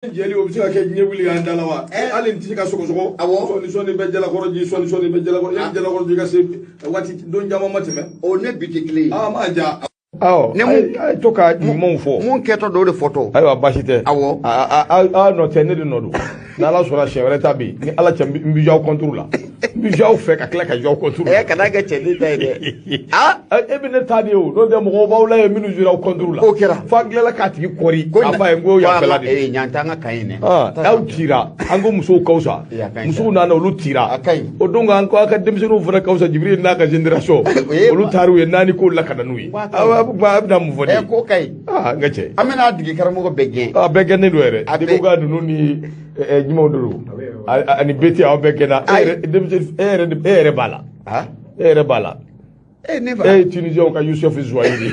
Jeli o bɛ se ka kɛ diɲɛ wuli k'an da la wa? Hali n tɛ se ka sɔgɔsɔgɔ. Awɔ. Sɔɔni sɔɔni bɛ jalakɔrɔ ji, sɔɔni sɔɔni bɛ jalakɔrɔ, yanni jalakɔrɔ ji ka se waati don caman ma tɛmɛ. O ne bi tɛ kelen ye. Aa ma ja. Awɔ. Ne mun- A ye to ka ɲumanw fɔ. Mun kɛtɔ don o de fɔtɔ. Ayiwa, baasi tɛ. Awɔ. A nɔ tɛ, ne de nɔ don. N'Ala sɔnna, siɲɛ wɛrɛ ta bɛ yen. Ni Ala cɛ, n bɛ jouer aw contre la. N bɛ jouer aw fɛ ka tila ka jouer aw contre la. Ɛ, kana kɛ cɛden ta ye dɛ. Ah. E bɛ ne ta de ye o, n'o tɛ mɔgɔw b'aw la yen minnu jouer aw contre la. K'o kɛra. Fo an tilala k'a tigi kɔri. K'a f'a ye n ko yan fɛla de. Ee, ɲan t'an ka kan ye dɛ. Ah, aw tira, an ko musow ka fisa. Ee, a ka ɲi. Musow nana, olu tira. A ka ɲi. O don an ko aw ka denmisɛnninw fana ka fisa, Jibiri n'a ka génération. O ye- Olu taar'u ye naani kow la ka na n'u ye. Waa ka ɲi. Aw bɛna mun fɔ de? Ɛ, ko ka ɲi. Ah, n ka cɛ. An bɛna dege karamɔgɔ bɛɛ gɛn. A bɛɛ gɛnnen don yɛrɛ. A bɛɛ- Debu ka ninnu ni ɲumanw de don. Ani BT, aw bɛɛ gɛnna. E Ayi. yɛrɛ denmisɛnnin, e yɛrɛ b'a la. Ah. E yɛrɛ b'a la. E ne E fa. ye Tunisiyɛnw ka Yusuf Zuwayiri.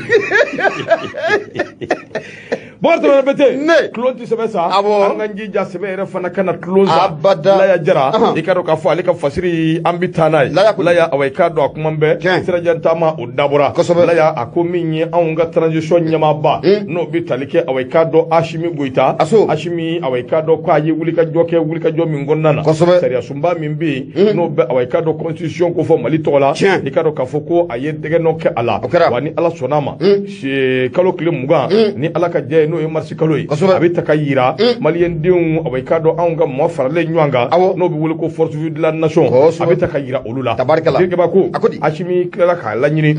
Bɔkari Traoré BT. Ne. Tulon tɛ sɛbɛ sa. Awɔ. An k'an jija sɛbɛ yɛrɛ fana kana tulon sa. Abada. Laya Jara. Ahan. I k'a dɔn k'a fɔ ale ka fasiri an bɛ taa n'a ye. Laya ko- Laya, awa, i k'a dɔn a kuma bɛɛ. Tiɲɛ. Sirajan taama o dabɔra. Kosɛbɛ. Laya a ko min ye anw ka transition ɲɛmaaba. N'o bɛ tali kɛ, awa, i k'a dɔn Asimi Goyita. Aso. Asimi, awa, i k'a dɔn k'a ye wulikajɔ kɛ wulikajɔ min kɔnɔna na. Kosɛbɛ. Sariyasunba min bɛ yen n'o bɛ, awa, i k'a dɔn constitution ko fɔ Mali tɔgɔ la. Tiɲɛ. I k'a dɔn k'a fɔ ko a ye tɛgɛ nɔ kɛ a la. O kɛra. Wa ni Ala sɔnna a ma, kalo tile 20, ni Ala ka jɛ ye, n'o ye marisi kalo ye. Kosɛbɛ. A bɛ ta ka yira maliyɛndenw, awa, i k'a dɔn anw ka maa faralen ɲɔgɔn kan. Awɔ. N'o bɛ wele ko force vive de la nation. Kosɛbɛ. A bɛ ta ka yira olu la. Tabarikala. Jirikɛba ko. A ko di? Asimi tilala k'a laɲini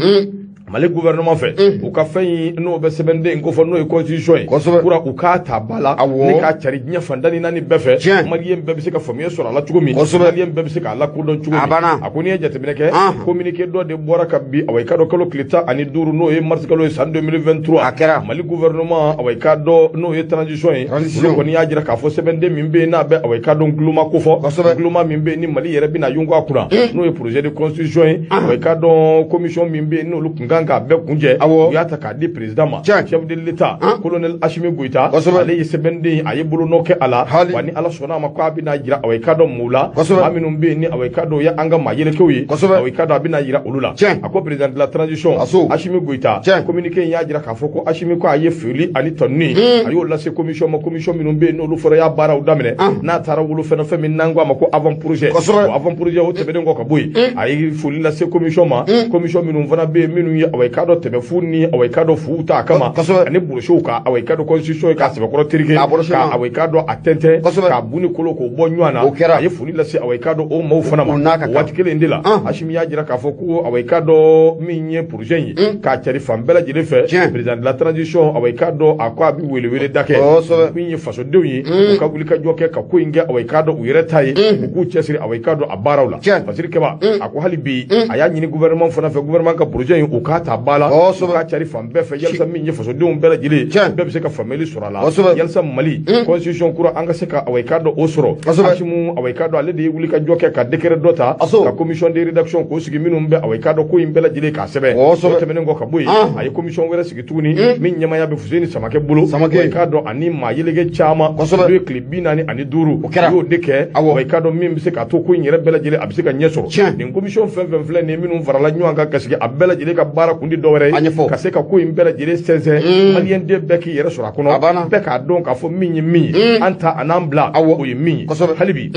Mali gouvernement fɛ, u ka fɛn in n'o bɛ sɛbɛnden in kofɔ, n'o ye constitution ye. Kosɛbɛ. Kura, u k'a ta ba la. Awɔ. Ni k'a cari diɲɛ fan tan ni naani bɛɛ fɛ. Tiɲɛ. Maliyɛn bɛɛ bɛ se ka faamuya sɔrɔ a la cogo min. Kosɛbɛ. Maliyɛn bɛɛ bɛ se k'a lakodɔn cogo min. A banna. A ko n'i ye jateminɛ kɛ, Anhan. communiqué dɔ de bɔra ka bi, awa, i k'a dɔn kalo tile 15, n'o ye mars kalo ye, san 2023. A kɛra. Mali gouvernement, awa, i k'a dɔn n'o ye transition ye. Transition. Olu kɔni y'a jira k'a fɔ sɛbɛnden min bɛ yen n'a bɛ, awa, i k'a dɔn guloma kofɔ. Kosɛbɛ. Guloma min bɛ yen ni Mali yɛrɛ bɛna yungu a kunna, n'o ye projet de constitution ye. Awa, i k'a dɔn commission min bɛ yen n'olu kun kan k'a bɛɛ kunjɛ. Awɔ. U y'a ta k'a di président ma. Tiɲɛ. Chef de l'État, Han. colonel Assimi Goïta. Kosɛbɛ. Ale ye sɛbɛnden, a ye bolonɔ kɛ a la. Hali. Wa ni Ala sɔnna a ma, k'a bɛna jira, awa, i k'a dɔn maaw la. Kosɛbɛ. Maa minnu bɛ yen ni, awa, i k'a dɔn o ye an ka maa yelekew ye. Kosɛbɛ. Awa, i k'a dɔn a bɛna jira olu la. Tiɲɛ. A ko président de la transition. Aso. Assimi Goïta. Tiɲɛ. Communiqué in y'a jira k'a fɔ ko Assimi ko a ye foli ani tanuni. A y'o lase commission ma, commission minnu bɛ yen n'olu fɔra y'a baaraw daminɛ. N'a taara wolo fɛn fɛn min n'an ko a ma ko avant projet. Kosɛbɛ. O avant projet o tɛmɛnen kɔ ka bɔ yen, a ye foli lase commission ma, commission minnu fana bɛ yen minnu ye, awa, i k'a dɔn tɛmɛfu ni, awa, i k'a dɔn fuw ta a kama. Kosɛbɛ. Ani burusiw ka, awa, i k'a dɔn constitution ye k'a sɛbɛkɔrɔ terike. K'a bɔrɔsi ka ɲɔgɔn. Awa, i k'a dɔn a tɛntɛn. Kosɛbɛ. K'a bu ni kolo k'o bɔ ɲɔgɔn na. O kɛra. A ye foli lase, awa, i k'a dɔn o maaw fana ma. O n'a ka O kan. waati kelen in de la, Asimi y'a jira k'a fɔ ko, awa, i k'a dɔn min ye projet in ye, k'a cari fan bɛɛ lajɛlen fɛ. Tiɲɛ. Président de la transition, awa, i k'a dɔn a ko a bɛ welewele da kɛ. Kosɛbɛ. Min ye fasodenw ye, u ka wuli ka jɔ kɛ ka ko in kɛ, awa, i k'a dɔn u yɛrɛ ta ye, u k'u cɛsiri, awa, i k'a dɔn a baaraw la. Tiɲɛ. Fasiri Kɛba a ko hali bi a y'a ɲini gouvernement fana fɛ, gouvernement ka projet in, u k'a ta ba la. Kosɛbɛ. U k'a cari fan bɛɛ fɛ yalisa min ye fasodenw bɛɛ lajɛlen Tiɲɛ. bɛɛ bɛ se ka faamuyali sɔrɔ a la. Kosɛbɛ. Yalisa Mali constitution kura, an ka se ka, awa, i k'a dɔn o sɔrɔ. Kosɛbɛ. Asimu, awa, i k'a dɔn ale de ye wuli ka jɔ kɛ ka décret dɔ ta. Aso. Ka commission de rédaction k'o sigi minnu bɛ, awa, i k'a dɔn ko in bɛɛ lajɛlen k'a sɛbɛn. Kosɛbɛ. O tɛmɛnen kɔ ka bɔ yen, a ye commission wɛrɛ sigi tuguni min ɲɛmaya bɛ Fuseni Samakɛ bolo. Samakɛ. Awa, i k'a dɔn ani maa yeleke caman. Kosɛbɛ. Olu ye tile 45. O kɛra. U y'o de kɛ. Awɔ. Awa, i k'a dɔn min bɛ se k'a to ko in yɛrɛ bɛɛ lajɛlen a bɛ se ka ɲɛ sɔrɔ. Tiɲɛ. Nin commission fɛn fɛn filɛ nin ye minnu farala ɲɔgɔn kan ka sigi, a bɛɛ lajɛlen ka baara kun di dɔwɛrɛ A ye. ɲɛfɔ. Ka se ka ko in bɛɛ lajɛlen sɛnsɛn, maliyɛnden bɛɛ k'i yɛrɛ sɔrɔ a kɔnɔ. A banna. Bɛɛ k'a dɔn k'a fɔ min ye min ye, an ta a n'an bila. Awɔ. O ye min ye. Kosɛbɛ. Hali bi,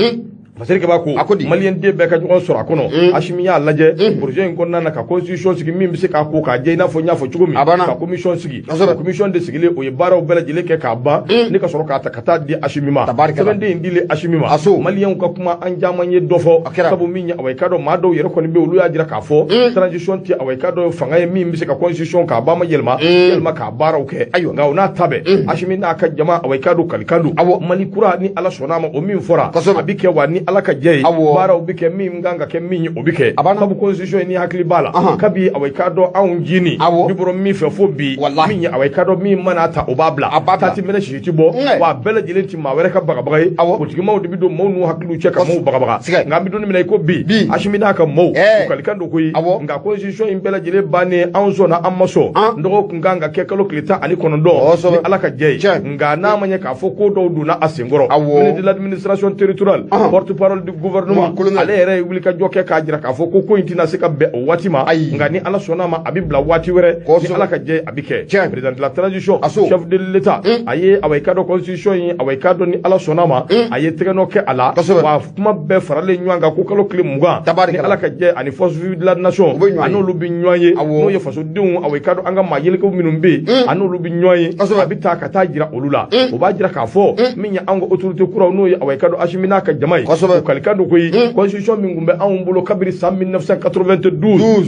Fasiri Kaba ko A ko di? maliyɛnden bɛɛ ka ɲɔgɔn sɔrɔ a kɔnɔ. Asimi y'a lajɛ projet in kɔnɔna na ka constitution sigi min bɛ se k'a ko k'a jɛ i n'a fɔ n y'a fɔ cogo min. A banna. Ka commission sigi. Kosɛbɛ. O commission de sigilen, o ye baaraw bɛɛ lajɛlen kɛ k'a ban ni ka sɔrɔ k'a ta ka taa di Asimi ma. Tabarikala. Sɛbɛnden in dilen Asimi ma. Aso. Maliyɛnw ka kuma, an caman ye dɔ fɔ. A kɛra. Sabu min ye, awa, i k'a dɔn maa dɔw yɛrɛ kɔni bɛ yen, olu y'a jira k'a fɔ transition tɛ, awa, i k'a dɔn fanga ye min bɛ se ka constitution k'a ba ma yɛlɛma yɛlɛma k'a baaraw kɛ. Ayiwa. Nka o n'a ta bɛɛ, Asimi n'a ka jama, awa, i k'a dɔn kalikan don. Awɔ. Mali kura, ni Ala sɔnna a ma, o min fɔra, Kosɛbɛ. a bɛ kɛ wa ni Ala ka jɛ ye. Awɔ. Baaraw bɛ kɛ, min kan ka kɛ min ye, o bɛ kɛ. A banna. Sabu constitution ye, ni hakili b'a la, kabi, awa, i k'a dɔn anw jini Awɔ. bi bɔra min fɛ fo bi, Walahi. min ye, awa, i k'a dɔn min mana ta, o b'a bila. A b'a bila. Ta ti mɛnɛ, sisi ti bɔ. Nka. Wa a bɛɛ lajɛlen ti maa wɛrɛ ka bagabaga ye. Awɔ. Politikimaw de bɛ don maaw n'u hakiliw cɛ ka maaw bagabaga. Siga. Nka an bɛ don min na i ko bi, Bi. Asimi n'a ka maaw, Ɛɛ. u kalikan don koyi. Awɔ. Nka constitution in bɛɛ lajɛlen bannen, anw sɔnna, an ma sɔn. Dɔgɔ kun kan ka kɛ kalo tile 19, Kosɛbɛ. ni Ala ka jɛ ye. Tiɲɛ. Nka n'a ma ɲɛ k'a fɔ ko dɔw donna a senkɔrɔ. Awɔ. Ministre de l'administration territoriale, porte porte-parole du gouvernement, ale yɛrɛ ye wulikajɔ kɛ k'a jira k'a fɔ ko ko in tɛna se ka bɛn o waati ma, nka ni Ala sɔnna ma a bɛ bila waati wɛrɛ, ni Ala ka jɛ a bɛ kɛ. Président de la transition, chef de l'État, a ye awa i ka dɔn constitution in, awa i ka dɔn ni Ala sɔnna ma a ye tɛgɛnɔ kɛ a la, wa kuma bɛɛ faralen ɲɔgɔn kan ko kalo tile 20, ni Ala ka jɛ ani force vive de la nation a n'olu bɛ ɲɔgɔn ye, n'o ye fasodenw, awa i ka dɔn an ka maa yelekew minnu bɛ yen, a n'olu bɛ ɲɔgɔn ye, a bɛ taa ka taa jira olu la. O b'a jira k'a fɔ min ye anw ka autorité kuraw, n'o ye awa i ka dɔn Assimi n'a ka jama ye, o kalikan don koyi. Constitution min tun bɛ anw bolo kabini san 1992,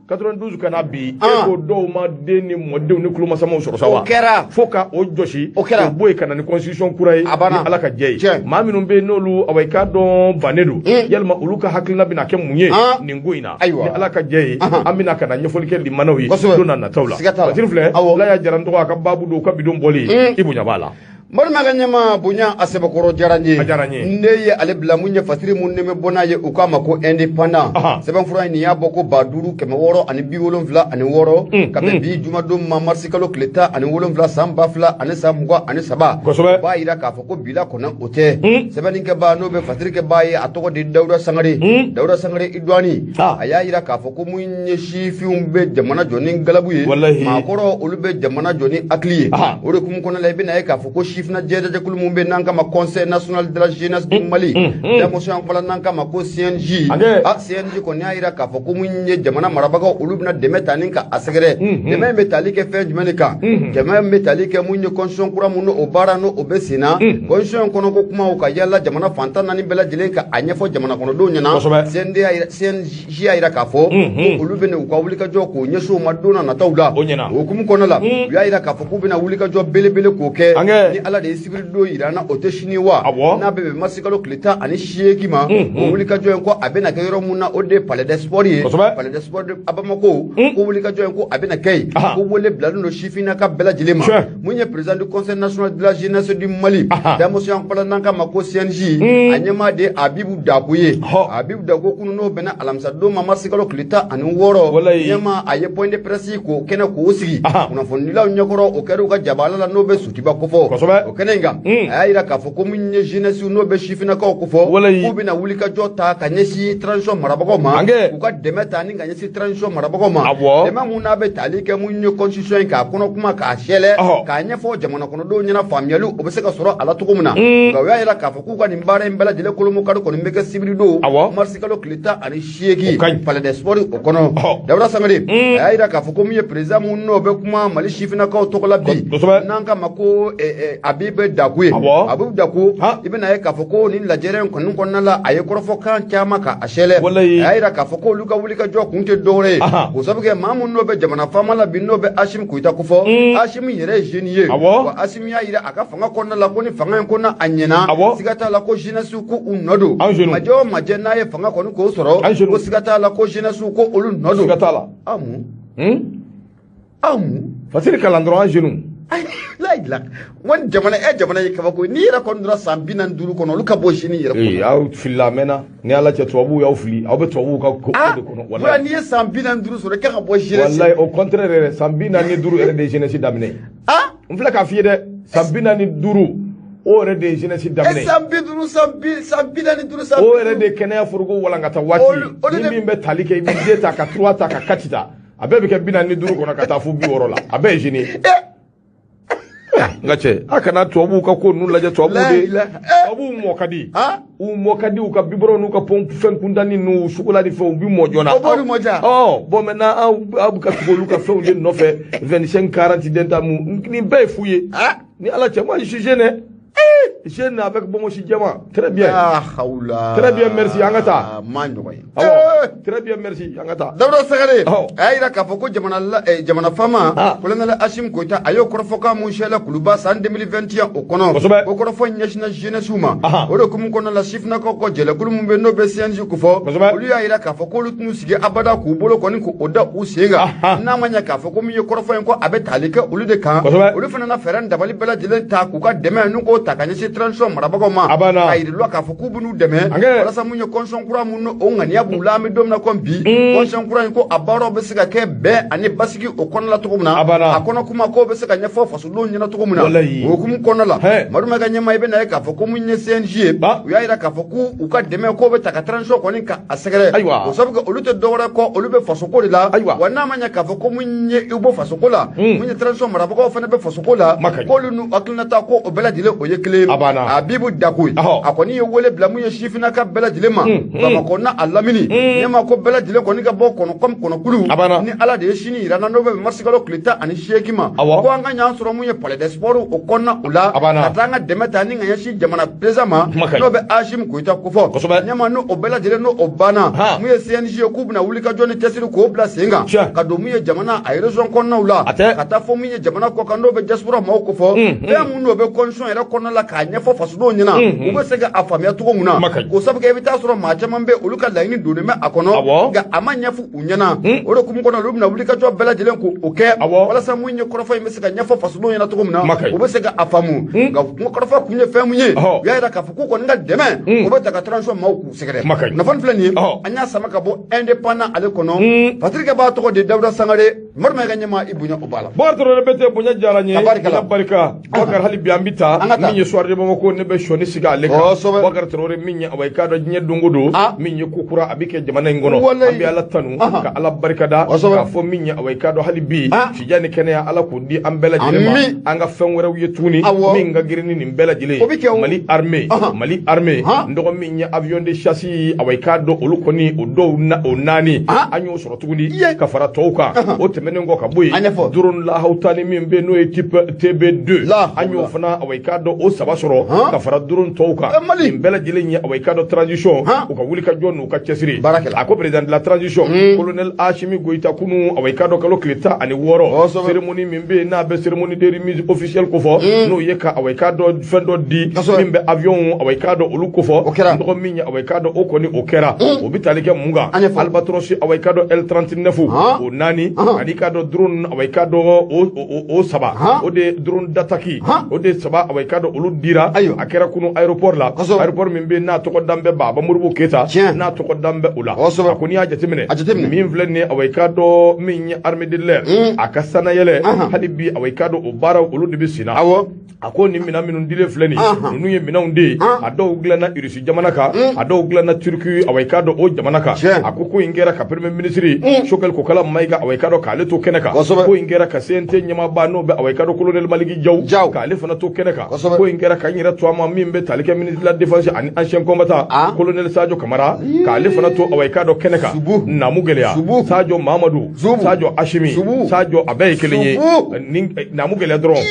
92 ka na bi, e ko dɔw ma den ni mɔdenw ni kulomasamaw sɔrɔ sa wa, fo ka o jɔsi k'o bɔ yen ka na ni constitution kura ye, ni Ala ka jɛ ye. Maa minnu bɛ yen n'olu awa i ka dɔn bannen don, yalima olu ka hakilina bɛna kɛ mun ye nin ko in na, ni Ala ka jɛ ye, an bɛna ka na ɲɛfɔli kɛ limanaw ye don na nataw la. Batiri filɛ, Laya Jara n tɔgɔ, a ka baabu don, ka bidon bɔlen i bonya b'a la. Balima ka ɲɛma bonya a sɛbɛkɔrɔ diyara n ye, a diyara n ye. Ne ye ale bila mun ye fasiri mun ne bɛ bɔ n'a ye, u k'a ma ko indépendant. Sɛbɛnfura in nin y'a bɔ ko 5676, ka bɛn bi jumadon ma, marisi kalo tile 17 san 2023. Kosɛbɛ. O b'a yira k'a fɔ ko bila kɔnɔ o tɛ. Sɛbɛnnikɛbaa n'o bɛ fasirikɛbaa ye, a tɔgɔ de Dawuda Sangare. Dawuda Sangare Idouani, a y'a yira k'a fɔ ko mun ye sifinw bɛ jamana jɔ ni galabu ye, maakɔrɔ olu bɛ jamana jɔ ni hakili ye. O de hukumu kɔnɔna la, i bɛna ye k'a fɔ ko sifina jɛjɛkulu mun bɛ n'an kama Conseil national de la jeunesse du Mali, denmisɛnw fana n'an kama ko CNJ. A CNJ kɔni y'a yira k'a fɔ ko mun ye jamana marabagaw, olu bɛna dɛmɛ ta ni ka a sɛgɛrɛ. Dɛmɛ in bɛ tali kɛ fɛn jumɛn de kan? Dɛmɛ in bɛ tali kɛ mun ye constitution kura mun o baara n'o bɛ sen na, constitution in kɔnɔ ko kumaw ka yala jamana fantan naani bɛɛ lajɛlen ka a ɲɛfɔ jamana kɔnɔdenw ɲɛna. CNJ y'a yira k'a fɔ ko olu bɛna u ka wulikajɔ k'o ɲɛsin o ma don na nataw la. O hukumu kɔnɔ la, u y'a yira k'a fɔ k'u bɛna wulikajɔ belebele k'o kɛ, ni Ala de ye sibiri don yira an na, o tɛ sini wa, n'a bɛ bɛn mars kalo tile 18 ma. O wulikajɔ in ko a bɛna kɛ yɔrɔ mun na, o de ye palais des sports ye, palais des sports de Bamako. Ko wulikajɔ in ko a bɛna kɛ yen, ko wele bilalen don sifinnaka bɛɛ lajɛlen ma. Mun ye président du Conseil national de la jeunesse du Mali, denmisɛnw fana n'an kama ko CNJ, a ɲɛmaa de Abibu Dako ye. Abibu Dako kunun n'o bɛnna alamisa don ma, mars kalo tile 16, ɲɛmaa a ye point de presse k'o kɛnɛ k'o sigi kunnafonidilaw ɲɛkɔrɔ. O kɛra u ka jabala la n'o bɛ Sotiba kofɔ. O kɛnɛ in kan, a y'a yira k'a fɔ ko mun ye jeunesse n'o bɛ sifinnakaw kofɔ, k'u bɛna wulikajɔ ta ka ɲɛsin transition marabagaw ma, k'u ka dɛmɛ ta ni ka ɲɛsin transition marabagaw ma. Dɛmɛ mun n'a bɛ tali kɛ mun ye constitution in k'a kɔnɔ kuma k'a sɛlɛ k'a ɲɛfɔ jamana kɔnɔdenw ɲɛna, faamuyali o bɛ se ka sɔrɔ a la cogo min na. Nka u y'a yira k'a fɔ k'u ka nin baara in bɛɛ lajɛlen kolomokari kɔni bɛ kɛ sibiri don, marisi kalo tile 18, palais des sports o kɔnɔ. Dawuda Sangare a y'a yira k'a fɔ ko mun ye président mun n'o bɛ kuma Mali sifinnakaw tɔgɔ la bi, n'an kama ko Abibu Dako ye. Abibu Dako, i bɛna ye k'a fɔ ko nin lajɛrɛ in kɔni kɔnɔna la, a ye kɔrɔfɔkan caman k'a sɛlɛ. A y'a yira k'a fɔ k'olu ka wulikajɔ kun tɛ dɔwɛrɛ ye, k'o sababu kɛ maa mun n'o bɛ jamana faama la bi, n'o bɛ Assimi Goïta kofɔ. Assimi yɛrɛ ye jeune ye, wa Assimi y'a yira a ka fanga kɔnɔna la ko ni fanga in ko n'a a ɲɛna, siga t'a la ko jeunesse ko u nɔ don. Majɛ o majɛ n'a ye fanga kɔni k'o sɔrɔ, ko siga t'a la ko jeunesse ko olu nɔ don. Siga t'a la. Amu amu Fasiri kalan dɔrɔn, an jeunes. La wani jamana e jamana ye kabako, n'i yɛrɛ kɔni donna san 45 kɔnɔ, olu ka bɔ jeune yɛrɛ kɔnɔ. Aw filila a mɛnna, ni Ala cɛ tubabuw y'aw fili, aw bɛ tubabuw ka ko de kɔnɔ. Walahi n'i ye san 45 sɔrɔ, i kan ka bɔ jeunesse. Walahi au contraire yɛrɛ, san 45 yɛrɛ de ye jeunesse daminɛ. N filɛ k'a f'i ye dɛ, san 45 o yɛrɛ de ye jeunesse daminɛ. San 50, san 45, san. O yɛrɛ de ye kɛnɛya foroko walankata waati. Ni min bɛ tali kɛ, i bɛ 2 ta ka 3 ta ka 4 ta, a bɛɛ bɛ kɛ 45 kɔnɔ ka taa fo 60 la, a bɛɛ ye jeune ye. N ka cɛ, a kana tubabuw ka ko ninnu lajɛ, tubabuw de, tubabuw mɔ ka di, u mɔ ka di, u ka biberon n'u ka pɔnpe fɛn kuntanni n'u sukola ni fɛnw, u bi mɔ joona. O b'olu mɔ ja. Bon maintenant aw bɛ ka tugu olu ka fɛnw de nɔfɛ, 25 40 den ta mun, nin bɛɛ ye fu ye. Ni Ala cɛ, moi je suis jeune. Jeune avec bonbonsi jɛman. Très bien. Ah, hawla. Très bien, merci. An ka taa. Ma ɲɔgɔn ye. Awɔ. Très bien, merci. An ka taa. Dawuda Sangare, a y'a yira k'a fɔ ko jamana faama, colonel Assimi Goïta, a y'o kɔrɔfɔkan mun sɛlɛ Kuluba san 2021 o kɔnɔ. Kosɛbɛ. O kɔrɔfɔ in ɲɛsinna jeunesse ma. O de hukumu kɔnɔna la, sifinnakaw ka jɛlɛkulu mun bɛ n'o bɛ CNJ kofɔ. Kosɛbɛ. Olu y'a yira k'a fɔ k'olu t'u sigi abada k'u bolo kɔni k'o da u sen kan. N'a ma ɲɛ k'a fɔ ko min ye kɔrɔfɔ in ko a bɛ tali kɛ olu de kan. Kosɛbɛ. Olu fana na fɛɛrɛ ni dabali bɛɛ lajɛlen ta k'u ka dɛmɛ n'u k'o ta ka ɲɛsin transition marabagaw ma k'a yir'i la k'a fɔ k'u bɛn'u dɛmɛ walasa mun ye constitution kura mun o ŋaniya b'u la an bɛ don min na komi bi constitution kura in ko a baaraw bɛ se ka kɛ bɛn ani basigi o kɔnɔna la cogo min na a kɔnɔ kuma k'o bɛ se ka ɲɛfɔ fasodenw ɲɛna cogo min na o hukumu kɔnɔna la Madu Mayiga ɲɛmaa i bɛna ye k'a fɔ ko mun ye CNJ ye u y'a yira k'a fɔ k'u ka dɛmɛ k'o bɛ ta ka transition kɔni ka a sɛgɛrɛ o sabu kɛ olu tɛ dɔwɛrɛ kɔ olu bɛ fasoko de la wa n'a ma ɲɛ k'a fɔ ko mun ye i bɔ fasoko la mun ye transition marabagaw fana bɛ fasoko la k'olu n'u hakilinata ko o bɛɛ lajɛlen o ye kelen Abibu Dako a kɔni ye wele bila mun ye sifinnaka bɛɛ lajɛlen ma Bamakɔ n'a a lamini ɲɛmaa ko bɛɛ lajɛlen kɔni ka bɔ kɔnɔ kɔmi kɔnɔkulu ni Ala de ye sini yira n na n'o bɛ marisikalo tile 18 ma ko an ka ɲan sɔrɔ mun ye palais des sports o kɔnɔna o la ka taa an ka dɛmɛ ta ni ka ɲɛsin jamana président ma n'o bɛ Assimi Goïta kofɔ ɲɛmaa n'o bɛɛ lajɛlen n'o o banna mun ye CNJ ye k'u bɛna wuli ka jɔ ni cɛsiri k'o bila sen kan ka don mun ye jamana a région kɔnɔnaw la ka taa fɔ mun ye jamana kɔ kan n'o bɛ diaspora maaw kofɔ fɛn mun n'o bɛ constitution yɛrɛ kɔnɔna la k'a ɲɛfɔ fasodenw ɲɛna u bɛ se ka a faamuya cogo mun na k'o sabu kɛ i bɛ taa sɔrɔ maa caman bɛ olu ka laɲini donnen bɛ a kɔnɔ nka a ma ɲɛfɔ u ɲɛna o de hukumu kɔnɔ olu bɛna wuli ka jɔ bɛɛ lajɛlen k'o kɛ walasa mun ye kɔrɔfɔ in bɛ se ka ɲɛfɔ fasodenw ɲɛna cogo min na u bɛ se ka a faamu nka kɔrɔfɔ kun ye fɛn mun ye u y'a yira k'a fɔ k'u kɔni ka dɛmɛ o bɛ ta ka transition maaw k'u sɛgɛrɛ kunnafoni filɛ nin ye an y'a sama ka bɔ indépendant ale kɔnɔ Patrick b'a tɔgɔ de Dawuda Sangare Madu Mayiga ɲɛmaa i bonya o b'a la Bakari Traoré bɛ bonya diyara n ye barika Bakari hali bi an bɛ taa min ye soir de Bamako ne bɛ sɔnni sigi ale kan Bakari Traoré min ye awa i k'a dɔn diɲɛ don o don min ye ko kura a bɛ kɛ jamana in kɔnɔ an bɛ Ala tanu ka Ala barikada k'a fɔ min ye awa i k'a dɔn hali bi sija ni kɛnɛya Ala k'o di an bɛɛ lajɛlen ma an ka fɛn wɛrɛw ye tuguni min ka girin ni nin bɛɛ lajɛlen ye Mali armée n dɔgɔ min ye avion de chasse awa i k'a dɔn olu kɔni o dɔw o naani an y'o sɔrɔ tuguni ka fara tɔw kan o tɛmɛnen kɔ ka bɔ yen drone lahawutani min bɛ n'o ye type TB2 an y'o fana awa i k'a dɔn o saba sɔrɔ ka fara drone tɔw kan nin bɛɛ lajɛlen ye awa i k'a dɔn transition u ka wuli ka jɔ n'u ka cɛsiri a ko président de la transition colonel Assimi Goïta kunu awa i k'a dɔn kalo tile 16 cérémonie min bɛ yen n'a bɛ cérémonie de remise officielle kofɔ n'o ye ka awa i k'a dɔn fɛn dɔ di min bɛ avion awa i k'a dɔn olu kofɔ dɔgɔ min ye awa i k'a dɔn o kɔni o kɛra o bɛ tali kɛ mun kan Albatros awa i k'a dɔn L39 o naani ani k'a dɔn drone awa i k'a dɔn o saba o de drone d'attaque o de saba awa i k'a dɔn olu dira a kɛra kunu aéroport la aéroport min bɛ n'a tɔgɔ dan bɛ Baba Modibo Keita n'a tɔgɔ dan bɛ o la a ko n'i y'a jateminɛ min filɛ nin ye awa i k'a dɔn min ye armée de l'air a ka sanayɛlɛ hali bi awa i k'a dɔn o baaraw olu de bɛ sen na a ko nin minɛn minnu dilen filɛ nin ninnu ye minɛnw de ye a dɔw dilanna Irisi jamana kan a dɔw dilanna Turki awa i k'a dɔn o jamana kan a ko in kɛra ka premier ministre Choguel Kokalla Maïga awa i k'a dɔn k'ale to kɛnɛ kan ko in kɛra ka CNT ɲɛmaaba n'o bɛ awa i k'a dɔn colonel Maliki Jaw k'ale fana to kɛnɛ kan ko in kɛra ka n yɛrɛ to a ma min bɛ tali kɛ ministre de la défense ani ancien combattant colonel Sadio Kamara k'ale fana to awa i k'a dɔn kɛnɛ kan Namu Gɛlɛya Sadio Mamadou Sadio Assimi Sadio a bɛɛ ye kelen ye Namu Gɛlɛya dɔrɔn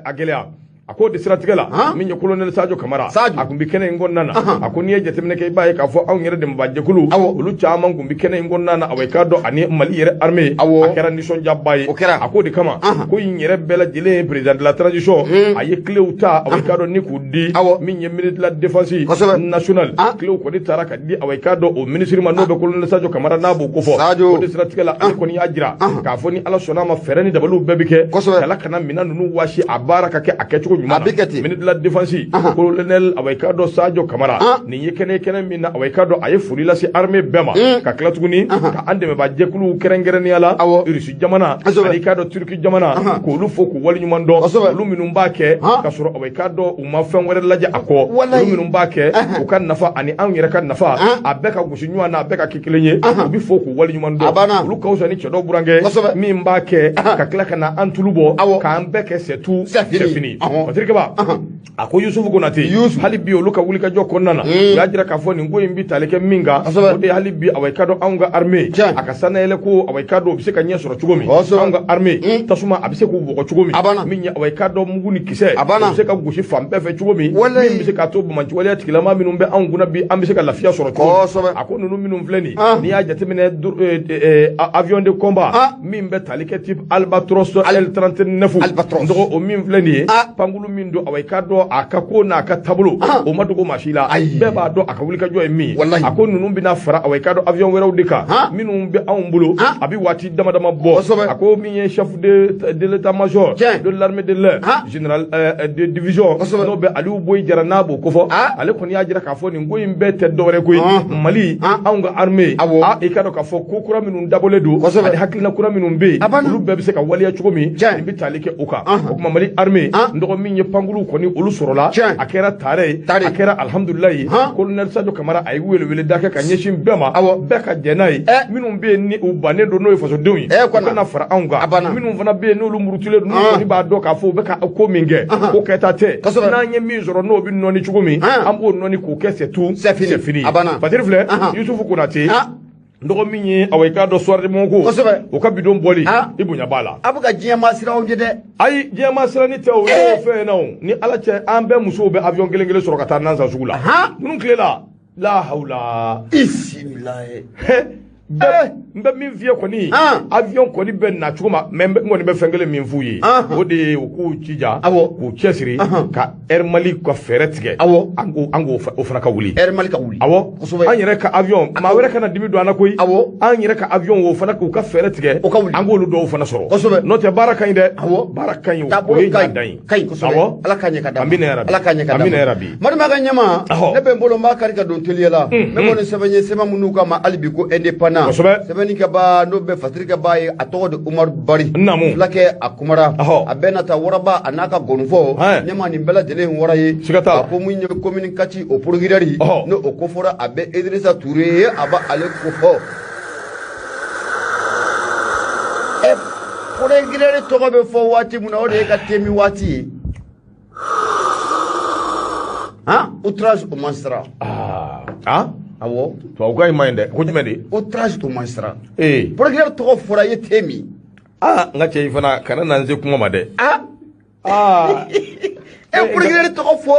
a gɛlɛya a ko de siratigɛ la min ye colonel Sadio Kamara a kun bɛ kɛnɛ in kɔnɔna na a ko n'i ye jateminɛ kɛ i b'a ye k'a fɔ anw yɛrɛ dɛmɛbaa-jɛkulu olu caman kun bɛ kɛnɛ in kɔnɔna na awa i k'a dɔn ani Mali yɛrɛ armée a kɛra nisɔndiyaba ye a ko de kama ko in yɛrɛ bɛɛ lajɛlen ye président de la transition a ye cléw ta awa i k'a dɔn ni k'u di min ye ministre de la défense nationale cléw kɔni taara ka di awa i k'a dɔn o ministre ma n'o bɛ colonel Sadio Kamara n'a b'o kofɔ o de siratigɛ la ale kɔni y'a jira k'a fɔ ni Ala sɔnna a ma fɛɛrɛ ni dabaliw bɛɛ bɛ kɛ kala kana minɛn ninnu waasi a baara ka kɛ a kɛcogo ɲuman na ministre de la défense colonel awa i k'a dɔn Sadio Kamara nin ye kɛnɛ min na awa i k'a dɔn a ye foli lase armée bɛɛ ma ka tila tuguni ka an dɛmɛbaa-jɛkuluw kɛrɛnkɛrɛnnenya la Irisi jamana ani i k'a dɔn Turki jamana k'olu fo k'u waleɲuman dɔn olu minnu b'a kɛ ka sɔrɔ awa i k'a dɔn u ma fɛn wɛrɛ lajɛ a kɔ olu minnu b'a kɛ u ka nafa ani anw yɛrɛ ka nafa a bɛɛ ka gosi ɲɔgɔn na a bɛɛ ka kɛ kelen ye u bɛ fo k'u waleɲuman dɔn olu ka fisa ni cɛ dɔ burankɛ min b'a kɛ ka tila ka na an tulu bɔ k'an bɛɛ kɛ sɛtu sɛfini Patrick Ba a ko Yusufu Konate hali bi olu ka wulikajɔ kɔnɔna na u y'a jira k'a fɔ nin ko in bɛ tali kɛ min kan o de hali bi awa i k'a dɔn anw ka armée a ka sanayɛlɛ ko awa i k'a dɔn o bɛ se ka ɲɛ sɔrɔ cogo min anw ka armée tasuma a bɛ se k'u bɔgɔ cogo min min ye awa i k'a dɔn mugu ni kisɛ o bɛ se ka gosi fan bɛɛ fɛ cogo min min bɛ se k'a to banbaanciwaleya tigilama minnu bɛ anw kunna bi an bɛ se ka lafiya sɔrɔ cogo min a ko ninnu minnu filɛ nin n'i y'a jateminɛ avion de combat min bɛ tali kɛ type Albatros L39 n dɔgɔ o min filɛ nin ye. Pankulu min don, awa i k'a dɔn a ka ko n'a ka taabolo o ma dogo maa si la, bɛɛ b'a dɔn a ka wulikajɔ ye min ye. A ko ninnu bɛna fara awa i k'a dɔn avion wɛrɛw de kan minnu bɛ anw bolo, a bɛ waati dama dama bɔ. A ko min ye chef de l'état-major de l'armée de l'air, général de division, n'o bɛ Aliou Boyi Jara, n'a b'o kofɔ, ale kɔni y'a jira k'a fɔ nin ko in bɛɛ tɛ dɔwɛrɛ ko ye, Mali anw ka armée, a i k'a dɔn k'a fɔ ko kura minnu dabɔlen don ani hakilina kura minnu bɛ yen, olu bɛɛ bɛ se ka waleya cogo min, nin bɛ tali kɛ o kan. O tuma Mali armée, n dɔgɔ min ye pankulu kɔni olu sɔrɔla, a kɛra tare ye, a kɛra alhamdulilayi. Colonel Sadio Kamara a ye weleweleda kɛ ka ɲɛsin bɛɛ ma, bɛɛ ka jɛn n'a ye. Minnu bɛ yen ni u bannen don, n'o ye fasodenw ye, u kana fara anw kan. Minnu fana bɛ yen n'olu murutilen don, n'olu kɔni b'a dɔn k'a fɔ u bɛ ka ko min kɛ, ko kɛta tɛ, n'an ye min sɔrɔ n'o bɛ nɔɔni cogo min, an b'o nɔɔni k'o kɛ, c'est tout, c'est fini. Patiri filɛ, Yusufu Konate, n dɔgɔ min ye awa i k'a dɔn soir de Bamako, o ka bidon bɔli, i bonya b'a la. A bɛ ka diɲɛ maa siran anw ye dɛ. Ayi, diɲɛ maa siranni tɛ, o y'o fɛn ye na o ni Ala cɛ, an bɛɛ musow bɛ avion kelen kelen sɔrɔ ka taa nan san sugu la. Ninnu tile la, la hawula. Bisimilayi. N bɛ min f'i ye kɔni, avion kɔni bɛ na cogo ma, mais n kɔni bɛ fɛn kelen min f'u ye, o de ye u k'u jija k'u cɛsiri ka Air Mali ka fɛɛrɛ tigɛ. An k'o o fana ka wuli. Air Mali ka wuli. Awɔ, an yɛrɛ ka avion, maa wɛrɛ kana dimi don an na koyi. An yɛrɛ ka avion, o fana k'u ka fɛɛrɛ tigɛ, o ka wuli, an k'olu dɔw fana sɔrɔ. N'o tɛ baara ka ɲi dɛ. Baara ka ɲi, o ye ɲa dan ye. Ka ɲi kosɛbɛ. Ala k'a ɲɛ ka d'a ma. Amina yarabi. Ala k'a ɲɛ ka d'a ma. Amina yarabi. Madama ka ɲɛma, ne bɛ n bolo n b'a kari ka don teliya la. N bɛ bɔ ni sɛbɛn ye, sɛbɛn minnu kama hali bi ko indépendant. Sɛbɛnni kɛbaa n'o bɛ fasiri kɛbaa ye, a tɔgɔ de Umaru Bari. Fulakɛ a kumara. A bɛɛ na ta waraba a n'a ka gɔnifɔ. Ɲɛma nin bɛɛ lajɛlen wara ye. A ko mun ye commune 4 o procureur n'o o kofɔra, a bɛ Idrissa Touré ye, a b'ale kofɔ. Procureur tɔgɔ bɛ fɔ waati min na, o de ye ka temi waati ye. Outrage au magistrat. Awɔ. Tubabukan in ma ɲi dɛ, ko jumɛn de? Outrage au magistrat. Procureur tɔgɔ fɔra, i ye te min. N ka cɛ, i fana kana na n se kuma ma dɛ. Procureur tɔgɔ fɔ.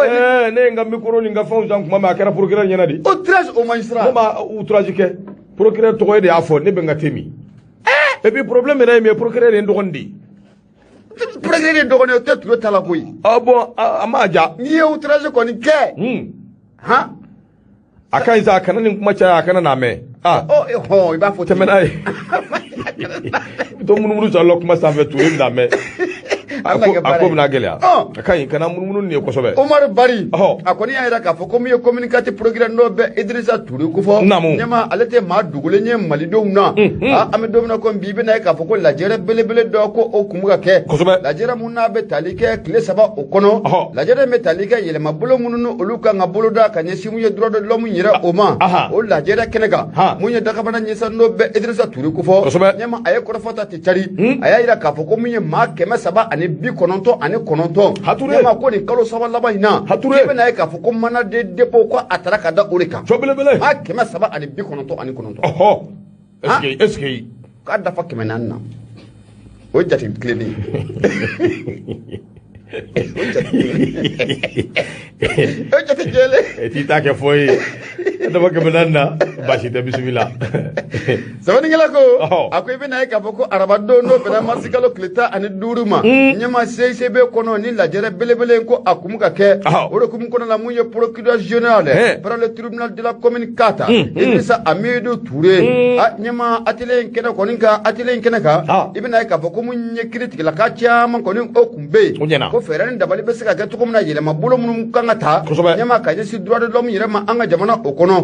Ne ye n ka micro ni n ka fɛnw san kuma min, a kɛra procureur ɲɛna de. Outrage au magistrat. Ne ma outrage kɛ. Procureur tɔgɔ, e de y'a fɔ, ne bɛ n ka te min. Et puis problème yɛrɛ ye min ye, procureur ye n dɔgɔnin de ye. Procureur ye dɔgɔnin ye, o tɛ Ture ta la koyi. Bon, a m'a ja. N'i ye outrage kɔni kɛ. A ka ɲi sa, a kana nin kuma caya, a kana n'a mɛn. I b'a fɔ tɛmɛ n'a ye. I bɛ to munumunu salo kuma sanfɛ, Ture bɛna mɛn. A ko bɛna gɛlɛya. A ka ɲi, kana munumunu nin ye kosɛbɛ. Umaru Bari, a kɔni y'a jira k'a fɔ ko min ye commune 4 procureur n'o bɛ Idrissa Touré kofɔ. Ɲɛma ale tɛ maa dogolen ye malidenw na. An bɛ don min na komi bi, i bɛna ye k'a fɔ ko lajɛrɛ belebele dɔ ko o kun bɛ ka kɛ. Lajɛrɛ mun n'a bɛ tali kɛ tile 3 o kɔnɔ. Lajɛrɛ bɛ tali kɛ yɛlɛmabolo minnu ni olu kan ka boloda ka ɲɛsin mun ye droit de l'homme yɛrɛ o ma. O lajɛrɛ kɛnɛ kan. Mun ye dakabana ɲɛsa n'o bɛ Idrissa Touré kofɔ. Ɲɛma a ye kɔrɔfɔ ta ten cari. A y'a jira k'a fɔ ko mun ye maa 399. Ɲɛma ko nin kalo 3 laban in na. I bɛna ye k'a fɔ ko mandat de dépôt ko a taara ka da o de kan. Maa 399. Est-ce que k'a dafa 400 na. O ye jate tilennen ye. O jate jɛlen. E t'i ta kɛ fɔ ye. Dafa 400 na, baasi tɛ, bisimila. Sɛbɛnnikɛla ko, a ko i bɛna ye k'a fɔ ko arabadon n'o bɛnna marisikalo tile 15 ma, ɲɛma CICB kɔnɔ ni lajɛrɛ belebele ko a kun ka kɛ. O de kun kɔnɔ la mun ye procureur général par le tribunal de la commune 4, Idrissa Amidou Touré. Ɲɛma atelier in kɛnɛ kɔni kan, atelier in kɛnɛ kan, i bɛna ye k'a fɔ ko mun ye kiiritigɛlaka caman kɔni o kun bɛ yen. Ko fɛɛrɛ ni dabali bɛ se ka kɛ cogo min na, yɛlɛmabolo minnu kan ka ta. Ɲɛma ka ɲɛsin droit de l'homme yɛrɛ ma an ka jamana o kɔnɔ. O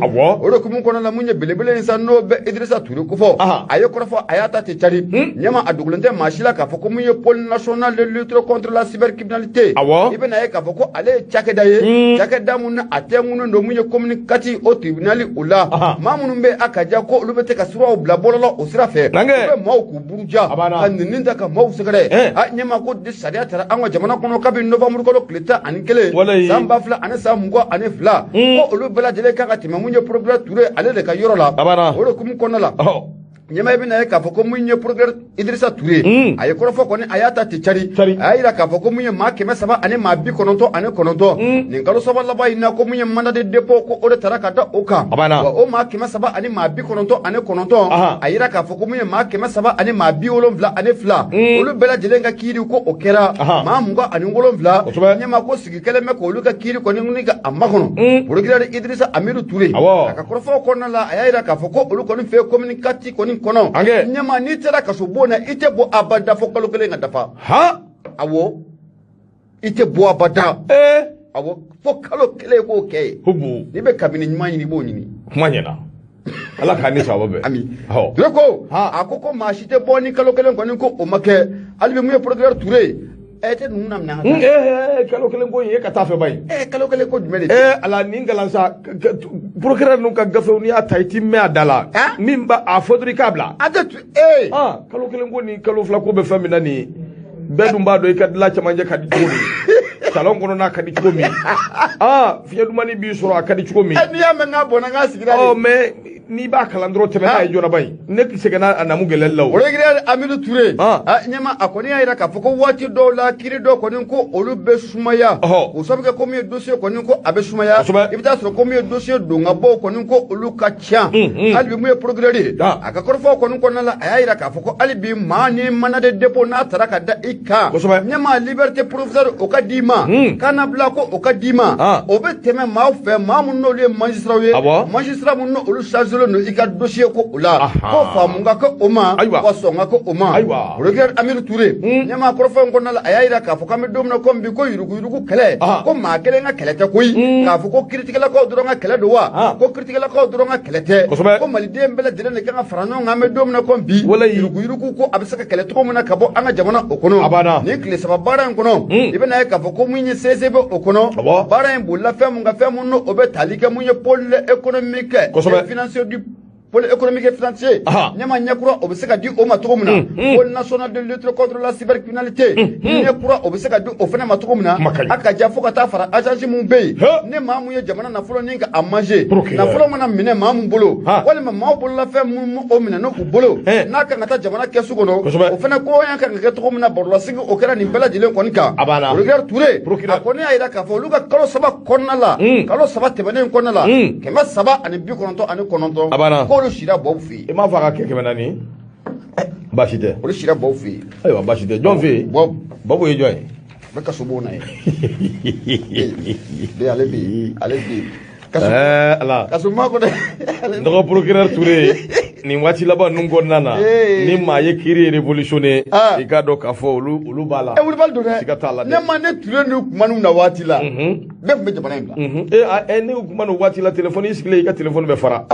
de kun kɔnɔ la mun ye belebele in sa n'o bɛ Idrissa Touré kofɔ. A ye kɔrɔfɔ, a y'a ta ten cari. Ɲɛma a dogolen tɛ maa si la k'a fɔ ko mun ye pôle national de lutte contre la cybercriminalité. I bɛna ye k'a fɔ ko ale ye cakɛda ye, cakɛda mun na a tɛ minnu don mun ye commune 4 o tribunal o la. Maa minnu bɛ a ka ja ko olu bɛ se ka siraw bila bɔlɔlɔ o sira fɛ. U bɛ maaw k'u buruja ka nɛni ta ka maaw sɛgɛrɛ. Ɲɛma ko sariya taara an ka jamana kɔnɔ kabini novembre kalo tile 11 san 2022, ko olu bɛɛ lajɛlen kan ka tɛmɛ mun ye procureur Touré ale de ka yɔrɔ la. O de kun kɔnɔna la. Ɲɛma i bɛna ye k'a fɔ ko mun ye procureur Idrissa Touré a ye kɔrɔfɔ kɔni a y'a ta ten cari a y'a jira k'a fɔ ko mun ye maa 399 nin kalo saba laban in na ko mun ye mandat de dépôt ko o de taara ka da o kan wa o maa 399 a jira k'a fɔ ko mun ye maa 372 olu bɛɛ lajɛlen ka kiiri ko o kɛra maa 27 ɲɛma ko sigi kɛlen bɛ k'olu ka kiiri kɔni ni ka a makɔnɔ procureur Idrissa Amidu Touré a ka kɔrɔfɔ kɔnɔna la a y'a jira k'a fɔ ko olu kɔni fɛ commune 4 kɔni kɔnɔ ɲɛma n'i taara kaso bon na i tɛ bɔ abada fo kalo kelen ka dafa awɔ i tɛ bɔ abada awɔ fo kalo kelen k'o kɛ yen n'i bɛ kabini ɲuman ɲini i b'o ɲini kuma ɲɛna ala k'a ni sababa bɛn ami Touré ko a ko ko maa si tɛ bɔ ni kalo kelen kɔni ko o ma kɛ hali bi mun ye procureur Touré e tɛ ninnu na minɛ an ka kalo kelen ko in e ka taa fɛ ba ye kalo kelen ko jumɛn de ala nin kalan sa procureur ninnu ka gafew n'i y'a ta i ti mɛn a da la min b'a a fɔ dɔrɔn i k'a bila a tɛ kalo kelen ko ni kalo fila ko bɛ fɛn min na nin bɛɛ dun b'a dɔn i ka dilan cɛmancɛ ka di cogo min salon kɔnɔ n'a ka di cogo min fiɲɛ dumani b'i sɔrɔ a ka di cogo min n'i y'a mɛn n k'a bɔnna n k'a sigira de mais n'i b'a kalan dɔrɔn tɛmɛ n'a ye joona ba in ne sɛgɛnna a namu gɛlɛyali la o. Procureur Amidu Touré ɲɛma a kɔni y'a jira k'a fɔ ko waati dɔw la kiiri dɔw kɔni ko olu bɛ sumaya o sababu kɛ ko min ye dossier kɔni ko a bɛ sumaya i bɛ taa sɔrɔ ko min ye dossier don ka bɔ kɔni ko olu ka ca hali bi mun ye procureur ye a ka kɔrɔfɔw kɔni kɔnɔna la a y'a jira k'a fɔ ko hali bi maa ni mandat de dépôt n'a taara ka da i kan ɲɛma liberté provisoire o ka d'i ma kana bila ko o ka d'i ma o bɛ tɛmɛ maaw fɛ maa minnu n'olu ye magistrat ye magistrat minnu n'olu chargé i ka dossier ko o la ko faamu ka kɛ o ma wa sɔn ka kɛ o ma procureur Amidu Touré ɲɛmaa kɔrɔfɔ in kɔnɔna la a y'a jira k'a fɔ k'an bɛ don min na komi bi ko yuruguyurugu kɛlɛ ko maa kelen ka kɛlɛ tɛ koyi k'a fɔ ko kiiritigɛlakaw dɔrɔn ka kɛlɛ don wa ko kiiritigɛlakaw dɔrɔn ka kɛlɛ tɛ ko maliden bɛɛ lajɛlen de kan ka fara ɲɔgɔn kan an bɛ don min na komi bi yuruguyurugu ko a bɛ se ka kɛlɛ cogo min na ka bɔ an ka jamana o kɔnɔ nin tile saba baara in kɔnɔ i bɛna ye k'a fɔ ko mun ye CCB o kɔnɔ baara in bolila fɛn mun kan fɛn mun n'o bɛ tali kɛ mun ye pôle économique et financier du pôle économique et financier ɲɛma ɲɛkura o bɛ se ka di o ma cogo min na pôle national de lutte contre la cybercriminalité ɲɛkura o bɛ se ka di o fana ma cogo min na a ka ja fo ka taa fara agence mun bɛ yen ne maa mun ye jamana nafolo ni ka a manger nafolo mana minɛ maa mun bolo walima maaw bololafɛn mun o minɛ n'u bolo n'a kan ka taa jamana kɛsu kɔnɔ o fana ko yan kan ka kɛ cogo min na barolasigi o kɛra nin bɛɛ lajɛlen kɔni kan procureur Touré a kɔni y'a jira k'a fɔ olu ka kalo saba kɔnɔna la kalo saba tɛmɛnen kɔnɔna la 399 k'olu sira bɔw fɛ yen. I m'a fɔ a ka kɛ 400 baasi tɛ. Olu sira bɔw fɛ yen. Ayiwa baasi tɛ jɔn fɛ yen. Bɔbu ye jɔn ye. N bɛ kaso bon na ye. Ale bɛ yen ale bɛ yen. Ala. Kaso ma ko dɛ. Dɔgɔ procureur Touré nin waati laban ninnu kɔnɔna na ni maa ye kiiri révolutionné i k'a dɔn k'a fɔ olu b'a la. Wulibali don dɛ. Siga t'a la dɛ. Ne ma ne Touré ni kumaninw na waati la. Bɛɛ tun bɛ jamana in bila. Ne kuma n'o waati la téléphone i sigilen i ka téléphone bɛ fara.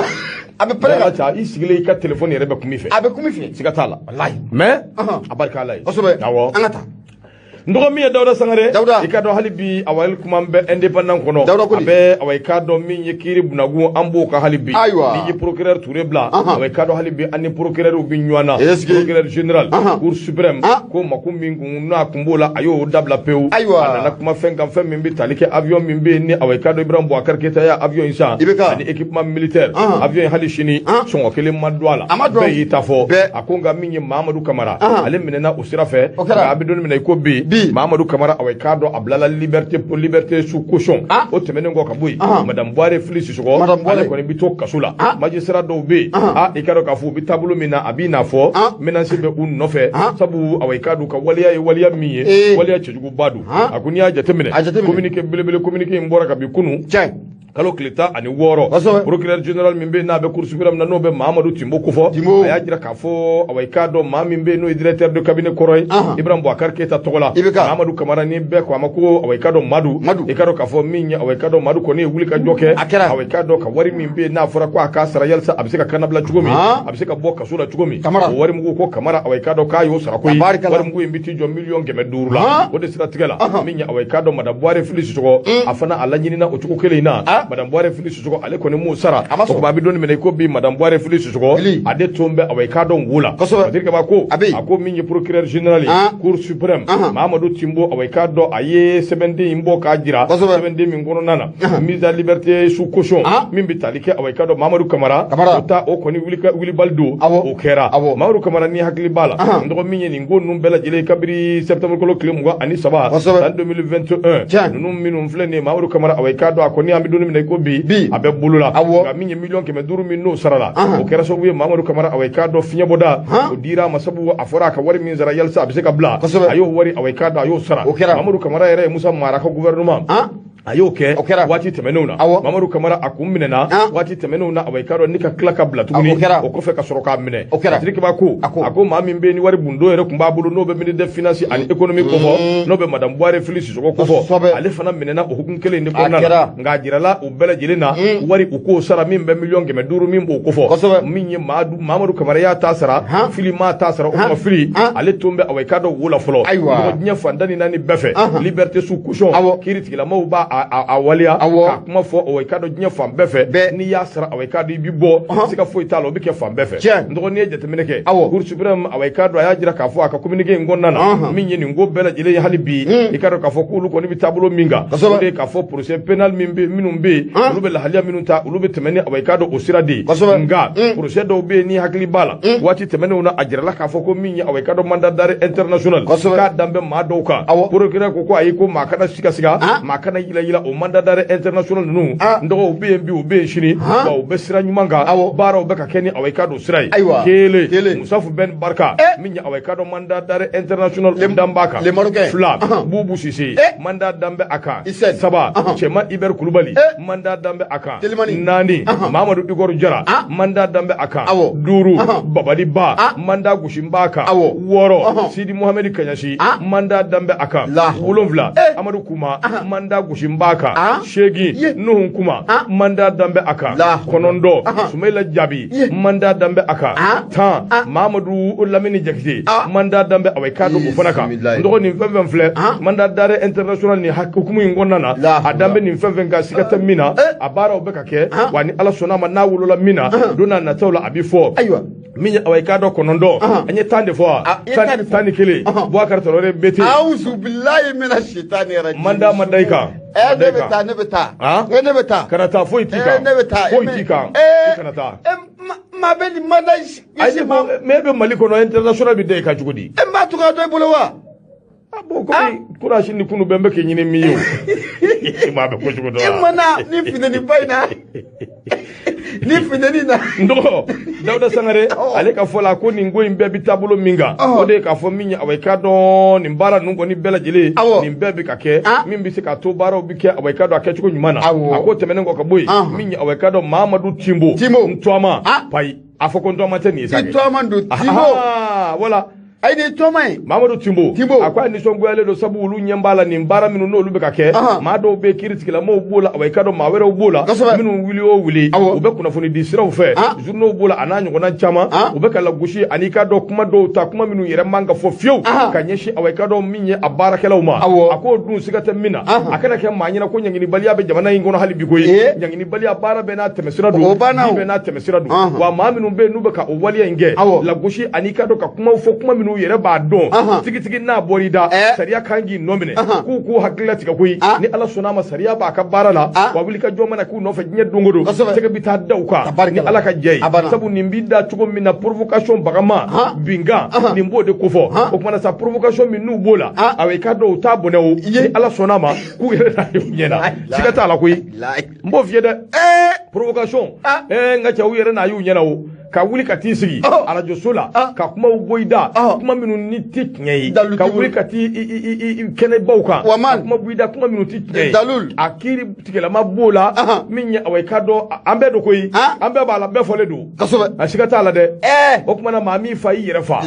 A bɛ pɛrɛn ka i sigilen i ka téléphone yɛrɛ bɛ kun min fɛ. A bɛ kun min fɛ. Siga t'a la. Walayi. Mais a barika Ala ye. Kosɛbɛ. Awɔ. An ka taa. N dɔgɔ min ye Dawuda Sangare i ka dɔn hali bi awali kuma bɛ indépendant kɔnɔ a bɛ awa i k'a dɔn min ye kiiri bunagun an b'o kan hali bi n'i ye procureur Touré bila awa i k'a dɔn hali bi an ni procureur bɛ ɲɔgɔn na procureur général cour suprême ko mako min kun n'a kun b'o la a y'o dabila pewu a nana kuma fɛn kan fɛn min bɛ tali kɛ avion min bɛ yen ni awa i k'a dɔn Ibrahim Boubacar Keita y'a avion in san ani équipement militaire avion in hali sini sɔngɔ kelen ma don a la bɛɛ y'i ta fɔ a ko nka min ye Mahamadu Kamara ale minɛna o sira fɛ nka a bɛ don min na i ko bi Mahamadu Kamara awa i k'a dɔn a bilala liberté sous caution o tɛmɛnen kɔ ka bɔ yen madame Buware Fili Sisɔkɔ ale kɔni bɛ to kaso la magistrat dɔw bɛ yen i k'a dɔn k'a fɔ u bɛ taabolo min na a b'i n'a fɔ menace bɛ u nɔfɛ sabu awa i k'a dɔn ka waleya ye waleya min ye waleya cɛjuguba don a ko n'i y'a jateminɛ communiqué belebele communiqué in bɔra kabi kunun kalo tile 16 procureur général min bɛ yen n'a bɛ cour suprême na n'o bɛ Mahamadu Timbo kofɔ a y'a jira k'a fɔ awa i k'a dɔn maa min bɛ yen n'o ye directeur de cabinet kɔrɔ ye Ibrahim Boubacar Keita tɔgɔ la Mahamadu Kamara ni bɛɛ ko a ma ko awa i k'a dɔn Madu i k'a dɔn k'a fɔ min ye awa i k'a dɔn Madu kɔni ye wuli ka jɔ kɛ awa i k'a dɔn ka wari min bɛ yen n'a fɔra ko a k'a sara yalisa a bɛ se ka kannabila cogo min a bɛ se ka bɔ kaso la cogo min o wari mugu ko Kamara awa i k'a dɔn k'a y'o sara koyi wari mugu in bɛ t'i jɔ 500 000 la o de siratigɛ la min ye awa i k'a dɔn madame Buware Fili Sisɔkɔ a fana a laɲinina o cogo kelen in na Madame Buwarɛ Fili Sisɔkɔ ale kɔni m'o sara. O tuma a bɛ don min na i ko bi, Madame Buwarɛ Fili Sisɔkɔ ale tun bɛ awa i k'a dɔn wo la. Patrick Kaba ko a ko min ye procureur général ye Cour suprême, Mahamadu Timbo, awa i k'a dɔn a ye sɛbɛnden in bɔ k'a jira, sɛbɛnden min kɔnɔna na mise en liberté sous caution min bɛ tali kɛ awa i k'a dɔn Mamadu Kamara, o ta o kɔni wulibali don, o kɛra. Mamadu Kamara, ni hakili b'a la, n dɔgɔ min ye nin ko ninnu bɛɛ lajɛlen kabiri septembre kalo tile 23 san 2021 ninnu minnu filɛ nin ye, Mamadu Kamara, awa i k'a dɔn a kɔni an bɛ don min na i ko bi a bɛ bolo la. Nka min ye 500 miliyɔn min n'o sara la, o kɛra sababu ye Mamadu Kamara, awa i k'a dɔn fiɲɛbɔda o dira a ma, sabu a fɔra a ka wari min sara yalisa a bɛ se ka bila, a y'o wari, awa i k'a dɔn a y'o sara. Mamadu Kamara yɛrɛ ye Musa Mara ka gouvernement a y'o kɛ waati tɛmɛnenw na. Mamadu Kamara a kun minɛna waati tɛmɛnenw na, awa i k'a dɔn ni ka tila ka bila tuguni, o kɔfɛ ka sɔrɔ k'a minɛ. Patrick Kaba ko a ko maa min bɛ yen ni wari bundo yɛrɛ tun b'a bolo, n'o bɛ ministre des Finances ani économie kofɔ, n'o bɛ Madame Buwarɛ Fili Sisɔkɔ kofɔ, ale fana minɛna o hukumu kelen in de kɔnɔna na. Nka a jirala u bɛɛ lajɛlen na wari u k'o sara min bɛ 500 miliyɔn min b'o kofɔ. Min ye Mamadu Kamara y'a ta sara, Fili m'a ta sara, o tuma Fili ale tun bɛ awa i k'a dɔn wo la fɔlɔ. Diɲɛ fan tan ni naani bɛɛ fɛ, liberté sous caution, kiiri tigilamaw b'a a waleya k'a kuma fɔ awa i k'a dɔn diɲɛ fan bɛɛ fɛ, n'i y'a sara, awa i k'a dɔn i bɛ bɔ, siga foyi t'a la, o bɛ kɛ fan bɛɛ fɛ. N dɔgɔ, n'i ye jateminɛ kɛ, Cour suprême, awa i k'a dɔn a y'a jira k'a fɔ a ka communiqué in kɔnɔna na, min ye nin ko bɛɛ lajɛlen ye, hali bi i k'a dɔn k'a fɔ k'olu kɔni bɛ taabolo min kan, o de ye k'a fɔ procès pénal min bɛ minnu bɛ yen, olu bɛ lahaliya minnu ta, olu bɛ tɛmɛ ni awa i k'a dɔn o sira de ye. Nka procès dɔw bɛ yen, ni hakili b'a la, waati tɛmɛnenw na a jirala k'a fɔ ko min ye awa i k'a dɔn mandat d'arrêt international k'a dan bɛ maa dɔw kan, procureur ko ko ayi, ko maa kana siga siga, maa kana yila yila. O mandat d'arrêt international ninnu, n dɔgɔ, u bɛ yen bi, u bɛ yen sini, wa u bɛ sira ɲuman kan, baaraw bɛ ka kɛ ni awa i k'a dɔn sira ye. Kelen, Musafu Ben Barka, min ye awa i k'a dɔn mandat d'arrêt international o dan b'a kan. Fila, Bubu Sise, mandat dan bɛ a kan. Saba, Cɛma Ibɛri Kulubali, mandat dan bɛ a kan. Naani, Mamadu Igor Jara, mandat dan bɛ a kan. Duuru, Babali Ba, mandat gosi b'a kan. Wɔɔrɔ, Sidi Muhamedi Kaɲasi, mandat dan bɛ a kan. 7, Amadu Kuma, mandat gosi b'a kan. 8, Nuhun Kuma, mandat dan bɛ a kan. 9, Sumayila Jabi, mandat dan bɛ a kan. 10, Mamadu Lamini Jakite, mandat dan bɛ awa i k'a dɔn o fana kan. N dɔgɔ, nin fɛn fɛn filɛ, mandat d'arrêt international nin hukumu in kɔnɔna na, a dan bɛ nin fɛn fɛn kan, siga tɛ min na, a baaraw bɛ ka kɛ wa, ni Ala sɔnna a ma, n'a wolola min na, don n'a nataw la a bɛ fɔ. Min ye awa i k'a dɔn 9, an ye 10 de fɔ wa, 11, Boubacar Traoré BT. Awuzu bilayi mina sitani rajim. Mandat ma da i kan. Ne bɛ taa, ne bɛ taa, ne bɛ taa. Kana taa, foyi t'i kan. Ne bɛ taa. Foyi t'i kan, i kana taa. Maa bɛ nin mandat. Ayi, mais e bɛ Mali kɔnɔ, international bɛ da i kan cogo di? E m'a to ka dɔ i bolo wa? Ah bon, komi kurasi ni kunu bɛɛ bɛ k'i ɲini min ye o, i m'a bɛ ko cogo dɔn. E mana ni funteni ba in na, ni funteni na. N dɔgɔ, Dawuda Sangare ale ka fɔ la ko nin ko in bɛɛ bɛ taabolo min kan, o de ye k'a fɔ min ye awa i k'a dɔn nin baara ninnu kɔni bɛɛ lajɛlen, nin bɛɛ bɛ ka kɛ min bɛ se k'a to baaraw bɛ kɛ awa i k'a dɔn a kɛcogo ɲuman na. A ko tɛmɛnen kɔ ka bɔ yen, min ye awa i k'a dɔn Mamadu Timbo, n tɔgɔma payi, a fɔ ko n tɔgɔma tɛ nin ye sa. I tɔgɔma don Timbo. Wala. Ayi, ni tɔma ye. Mamadu Timbo. Timbo. A ko a nisɔngoyalen don, sabu olu ɲɛ b'a la nin baara minnu n'olu bɛ ka kɛ. Maa dɔw bɛ yen, kiiri tigilamɔgɔw b'o la, awa i k'a dɔn maa wɛrɛw b'o la. Minnu wuli o wuli. U bɛ kunnafoni di siraw fɛ. Journaux b'o la, a n'a ɲɔgɔnna caman. U bɛ ka lagosi ani i k'a dɔn kuma dɔw ta, kuma minnu yɛrɛ man ka fɔ fiyewu. Ka ɲɛsin awa i k'a dɔn min ye a baarakɛlaw ma. A k'o dun siga tɛ min na. A kana kɛ maa ɲɛna ko ɲanginibaliya bɛ jamana in kɔnɔ hali bi koyi. Ɲanginibaliya, baara bɛɛ n'a tɛmɛsira don. O banna o. Ji bɛɛ n'a tɛmɛsira don. Wa maa minnu bɛ yen n'u bɛ ka o waleya in kɛ. Lagosi ani i k'a dɔn ka kumaw fɔ, kuma minnu yɛrɛ b'a dɔn tigitigi n'a bɔr'i da, sariya kan k'i nɔ minɛ, k'u k'u hakili latigɛ koyi. Ni Ala sɔnna a ma, sariya b'a ka baara la, wa wuli ka jɔ mana k'u nɔfɛ diɲɛ don o don, tɛgɛ bɛ taa da u kan ni Ala ka jɛ ye. Sabu nin b'i da cogo min na, provocation bagama binkan nin b'o de kofɔ. O kumana sa, provocation min n'u b'o la, awa i k'a dɔn u t'a bɔnɛ o, ni Ala sɔnna a ma, k'u yɛrɛ n'a ye u ɲɛ na, siga t'a la koyi. N b'o f'i ye dɛ, provocation, n ka cɛ, u yɛrɛ n'a y'u ɲɛna o, ka wuli ka t'i sigi arajoso la ka kumaw bɔ i da, kuma minnu ni tɛ tiɲɛ ye, ka wuli ka t'i kɛnɛbaw kan ka kuma bɔ i da, kuma minnu tɛ tiɲɛ ye, a kiiri tigɛlama b'o la. Min ye awa i k'a dɔn an bɛɛ don koyi, an bɛɛ b'a la, bɛɛ fɔlen don, a siga t'a la dɛ. O kumana maa min fa i yɛrɛ fa,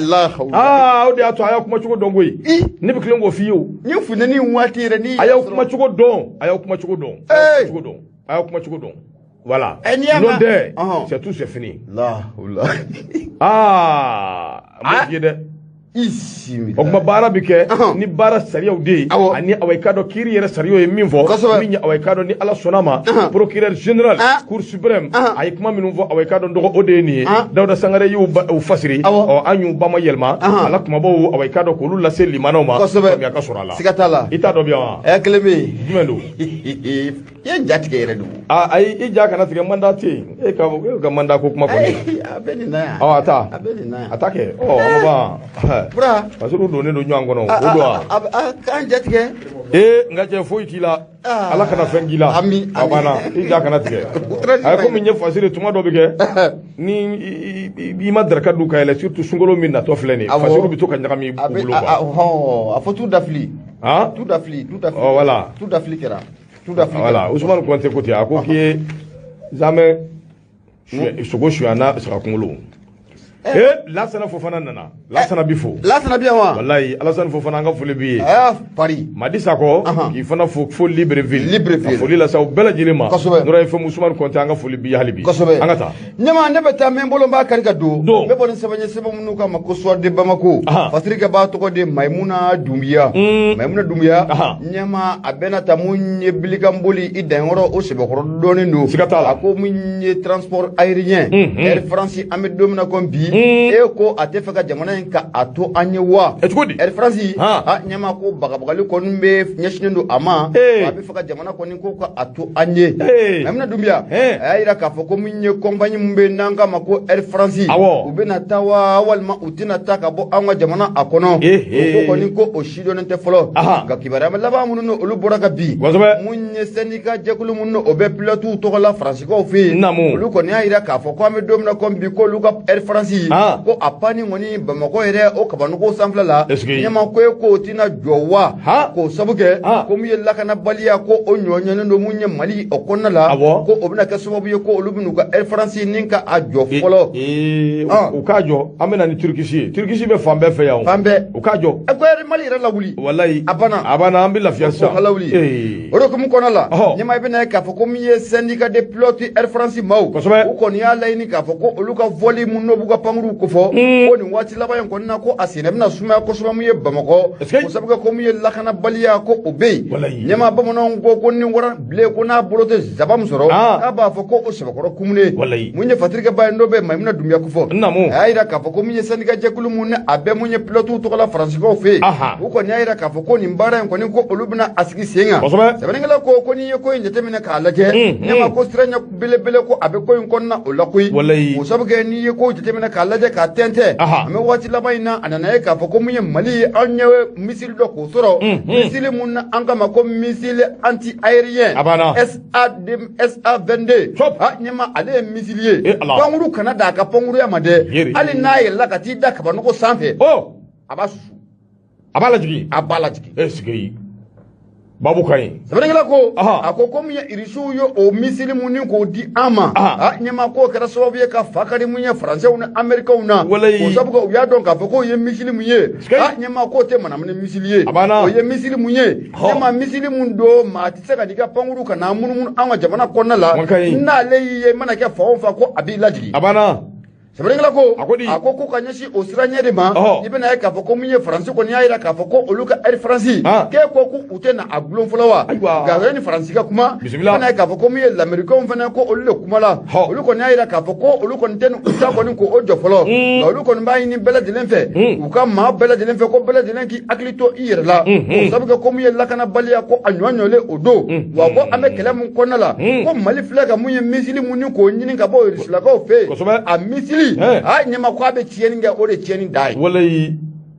aa, o de y'a to a y'a kuma cogo dɔn koyi. Ne bɛ tilen k'o f'i ye o. Ni funteni waati yɛrɛ ni. A y'aw kuma cogo dɔn, a y'aw kuma cogo dɔn, a y'aw kuma cogo dɔn, a y'aw kuma cogo dɔn. Voilà. N'o tɛ, c'est tout, c'est fini. Ah, n b'o f'i ye dɛ. O kuma baara bɛ kɛ ni baara sariyaw de ye ani awa i k'a dɔn kiiri yɛrɛ sariyaw ye min fɔ min ye awa i k'a dɔn ni Ala sɔnna ma procureur général cour suprême a ye kuma minnu fɔ awa i k'a dɔn dɔgɔ o de ye nin ye Dawuda Sangare y'u fasiri ɔ an y'u ba ma yɛlɛma ala kumabaw awa i k'a dɔn k'olu lase limanaw ma faamuya ka sɔrɔ a la siga t'a la i t'a dɔn bi wa kelen bɛ yen jumɛn don i ye n ja tigɛ yɛrɛ don ayi i ja kana tigɛ mandat tɛ yen e ka mandat ko kuma kɔni a bɛ nin na yan ɔ a ta a bɛ nin na yan a ta kɛ ɔ an ma ban parce que u donnen don ɲɔgɔn kɔnɔ o don wa k'an ja tigɛ ee n ka cɛ foyi t'i la Ala kana fɛn k'i la ami a banna i ja kana tigɛ a ye komi n ye fasiri tuma dɔ bɛ kɛ ni i ma daraka dun ka yɛlɛ surtout sunkalo min natɔ filɛ nin ye fasiriw bɛ to ka ɲagami u bolo quoi a fɔ t'u dafili t'u dafili t'u dafili ɔ voilà t'u dafili kɛra t'u dafili voilà Ousmane Konte ko ten a ko k'i ye zamɛ sogo suyana saga kunkolo Lasana Fofana nana Lasana bi fo Lasana bi yan wa walayi Alasani Fofana an ka foli b'i ye Paris Madi Sakɔ k'i fana fo fo Libreville Libreville ka foli lase aw bɛɛ lajɛlen ma kosɛbɛ Nɔrɔ FM Ousmane Konte an ka foli b'i ye hali bi kosɛbɛ an ka taa ɲɛma ne bɛ taa min bolo n b'a kari ka don n bɛ bɔ ni sɛbɛn ye sɛbɛn minnu kama ko Soir de Bamako fasirikɛbaa tɔgɔ de Mayimuna Dunbiya Mayimuna Dunbiya ɲɛma a bɛna ta mun ye bilikanboli i danyɔrɔ o sɛbɛkɔrɔ dɔɔnin don siga t'a la a ko mun ye transport aérien Air France an bɛ don min na komi bi e ko a tɛ fɛ ka jamana in ka a to an ye wa cogo di Air France a ɲɛma ko bagabagali kɔni bɛ ɲɛsinnen don a ma a bɛ fɛ ka jamana kɔni ko ka a to an ye Mayimuna Dunbiya a y'a jira k'a fɔ ko min ye compagnie min bɛ n'an k'a ma ko Air France u bɛna taa wa walima u tɛna taa ka bɔ an ka jamana a kɔnɔ o ko kɔni ko o sidɔnnen tɛ fɔlɔ nka kibaruya laban minnu ni olu bɔra ka bin mun ye syndicat jɛkulu minnu o bɛ pilotes tɔgɔ la Faransikaw fɛ yen olu kɔni y'a jira k'a fɔ ko an bɛ don min na komi bi k'olu ka Air France ko a panni kɔni Bamakɔ yɛrɛ o kabanɔgɔ sanfɛla la ɲɛma ko e k'o tɛna jɔ wa k'o sabu kɛ ko mun ye lakanabaliya ko o ɲɔɲɔnen don mun ye Mali o kɔnɔna la ko o bɛna kɛ sababu ye ko olu bɛn'u ka Air France ni ka a jɔ fɔlɔ u k'a jɔ an bɛ na ni Turkisi ye Turkisi bɛ fan bɛɛ fɛ yan fan bɛɛ u k'a jɔ ko Air Mali yɛrɛ lawuli walayi a banna a banna an bɛ lafiya sisan o lawuli o de hukumu kɔnɔna la ɲɛma i bɛna ye k'a fɔ ko min ye syndicat des pilotes Air France maaw u kɔni y'a laɲini k'a fɔ ko olu ka vol mun n'o b'u ka pankuruw kofɔ ko nin waati laban in kɔni na ko a senna bɛna sumaya kosɛbɛ mun ye Bamakɔ o sabu kɛ ko mun ye lakanabaliya ko o bɛ yen ɲɛma bamananw ko ko ni wara bilen ko n'a bolo tɛ zaba min sɔrɔ k'a b'a fɔ ko o sɛbɛkɔrɔ kumune mun ye fatirikɛba ye n'o bɛ Mayimuna Dunbiya kofɔ a y'a jira k'a fɔ ko mun ye syndicat jɛkulu mun ni a bɛ mun ye pilotes tɔgɔ la Faransikaw fɛ yen u kɔni y'a jira k'a fɔ ko nin baara in kɔni ko olu bɛna a sigi sen kan sɛbɛnnikɛla ko ko n'i ye ko in jateminɛ k'a lajɛ ɲɛma ko siranya belebele ko a bɛ ko in kɔnɔna o la koyi o sabu kɛ n'i ye ko jateminɛ k'a lajɛ k'a tɛntɛn an bɛ waati laban in na a nana ye k'a fɔ ko mun ye Mali ye an ye missile dɔ k'o sɔrɔ missile mun na an kama ko missile anti aérien SA-22 ɲɛma ale ye missile ye pankuru kana da a ka pankuruya ma dɛ hali n'a yɛlɛla ka t'i da kabanɔgɔ sanfɛ a b'a susu a b'a lajigin a b'a lajigin est-ce que babu ka ɲi sɛbɛnnikɛla ko a ko ko mun ye irisiw ye o missile mun ni k'o di an ma ɲɛma k'o kɛra sababu ye ka fa kari mun ye faransɛw ni amɛrikɛnw na o sabu kɛ u y'a dɔn k'a fɔ k'o ye missile mun ye ɲɛma k'o tɛ manamana missile ye o ye missile mun ye ɲɛma missile mun don maa tɛ se ka n'i ka pankuru ka n'a munumunu an ka jamana kɔnɔna la n'ale y'i ye mana kɛ fan o fan ko a b'i lajigin a banna sɛbɛnnikɛla ko a ko ko ka ɲɛsin o sira ɲɛ de ma i bɛna ye k'a fɔ ko mun ye Faransi kɔni y'a jira k'a fɔ ko olu ka Air France k'e ko k'u tɛ na a gulon fɔlɔ wa nka o ye ni Faransi ka kuma i bɛna ye k'a fɔ ko mun ye Lamɛrikɛnw fana ko olu de kuma la olu kɔni y'a jira k'a fɔ ko olu kɔni tɛ u ta kɔni k'o jɔ fɔlɔ nka olu kɔni b'a ɲini bɛɛ lajɛlen fɛ u ka maa bɛɛ lajɛlen fɛ ko bɛɛ lajɛlen k'i hakili to i yɛrɛ la o sabu kɛ ko mun ye lakanabaliya ko a ɲɔ ɲɔlen o don wa ko an bɛ kɛlɛ mun kɔnɔna la ko Mali filɛ ka mun ye missile mun ni k'o ɲini ka bɔ Rusilakaw fɛ yen a missile a ɲɛma ko a bɛ tiɲɛni kɛ o de tiɲɛni da ye walayi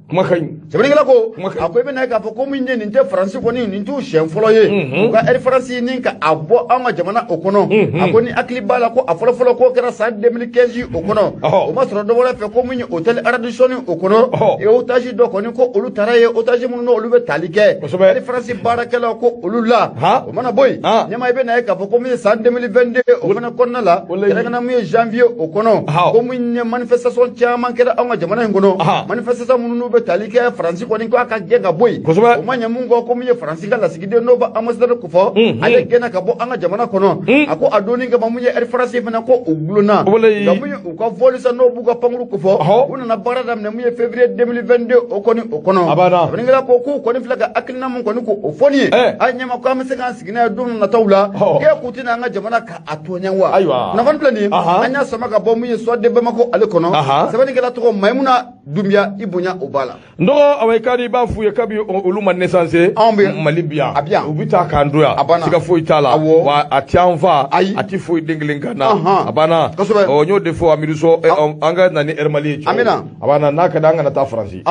kuma ka ɲi sɛbɛnnikɛla ko a ko i bɛna ye k'a fɔ ko min ye nin tɛ Faransi kɔni nin t'u siɲɛ fɔlɔ ye u ka Air France ni ka a bɔ an ka jamana o kɔnɔ a ko ni hakili b'a la ko a fɔlɔfɔlɔ k'o kɛra san 2015 o kɔnɔ o ma sɔrɔ dɔ wɛrɛ fɛ ko min ye hôtel Radisson o kɔnɔ otage dɔ kɔni ko olu taara ye otage minnu n'olu bɛ tali kɛ Air France baarakɛlaw ko olu la o mana bɔ yen ɲɛma i bɛna ye k'a fɔ ko min ye san 2022 o fana kɔnɔna la kɛrɛnkɛrɛnnenya min ye janvier o kɔnɔ ko min ye manifestation caman kɛra an ka jamana in kɔnɔ manifestation minnu bɛ bɛ tali kɛ Faransi kɔni ko a ka gɛn ka bɔ yen. Kosɛbɛ. O ma ɲɛ mun kɔ, ko min ye Faransi ka lasigiden n'o bɛ ambassadeur ko fɔ, ale gɛnna ka bɔ an ka jamana kɔnɔ. A ko a donni kama mun ye Air France fana ko u gulonna. Nka mun ye u ka vol sa n'o b'u ka pankuru ko fɔ, u nana baara daminɛ mun ye février 2022 o kɔni o kɔnɔ. A banna. Sɛbɛnnikɛla ko k'u kɔni filɛ ka hakilina mun kɔni k'o fɔ nin ye. A ɲɛma ko an bɛ se k'an sigi n'a ye don nataw la. K'e k'u tɛna an ka jamana ka a tɔɲɛ wa? Ayiwa. Kunnafoni filɛ nin ye, an y'a sama ka bɔ mun ye Soir de Bamako ale kɔnɔ. Sɛbɛnnikɛla tɔgɔ Mayimuna Dunbiya, i bonya o b'a la. N dɔgɔ awa i ka di i b'a f'u ye kabi olu ma naissance. Anw bɛ Mali bi yan. A bi yan. U bɛ taa k'an to yan. A banna. Siga foyi t'a la. Awɔ. Wa a tɛ an fa. Ayi. A tɛ foyi den kelen kan na. A banna. Kosɛbɛ. Ɔ n y'o de fɔ Amidu Sɔ, an ka na ni Air Mali ye cɛw. An bɛ na. A banna, n'a ka di an kana taa Faransi.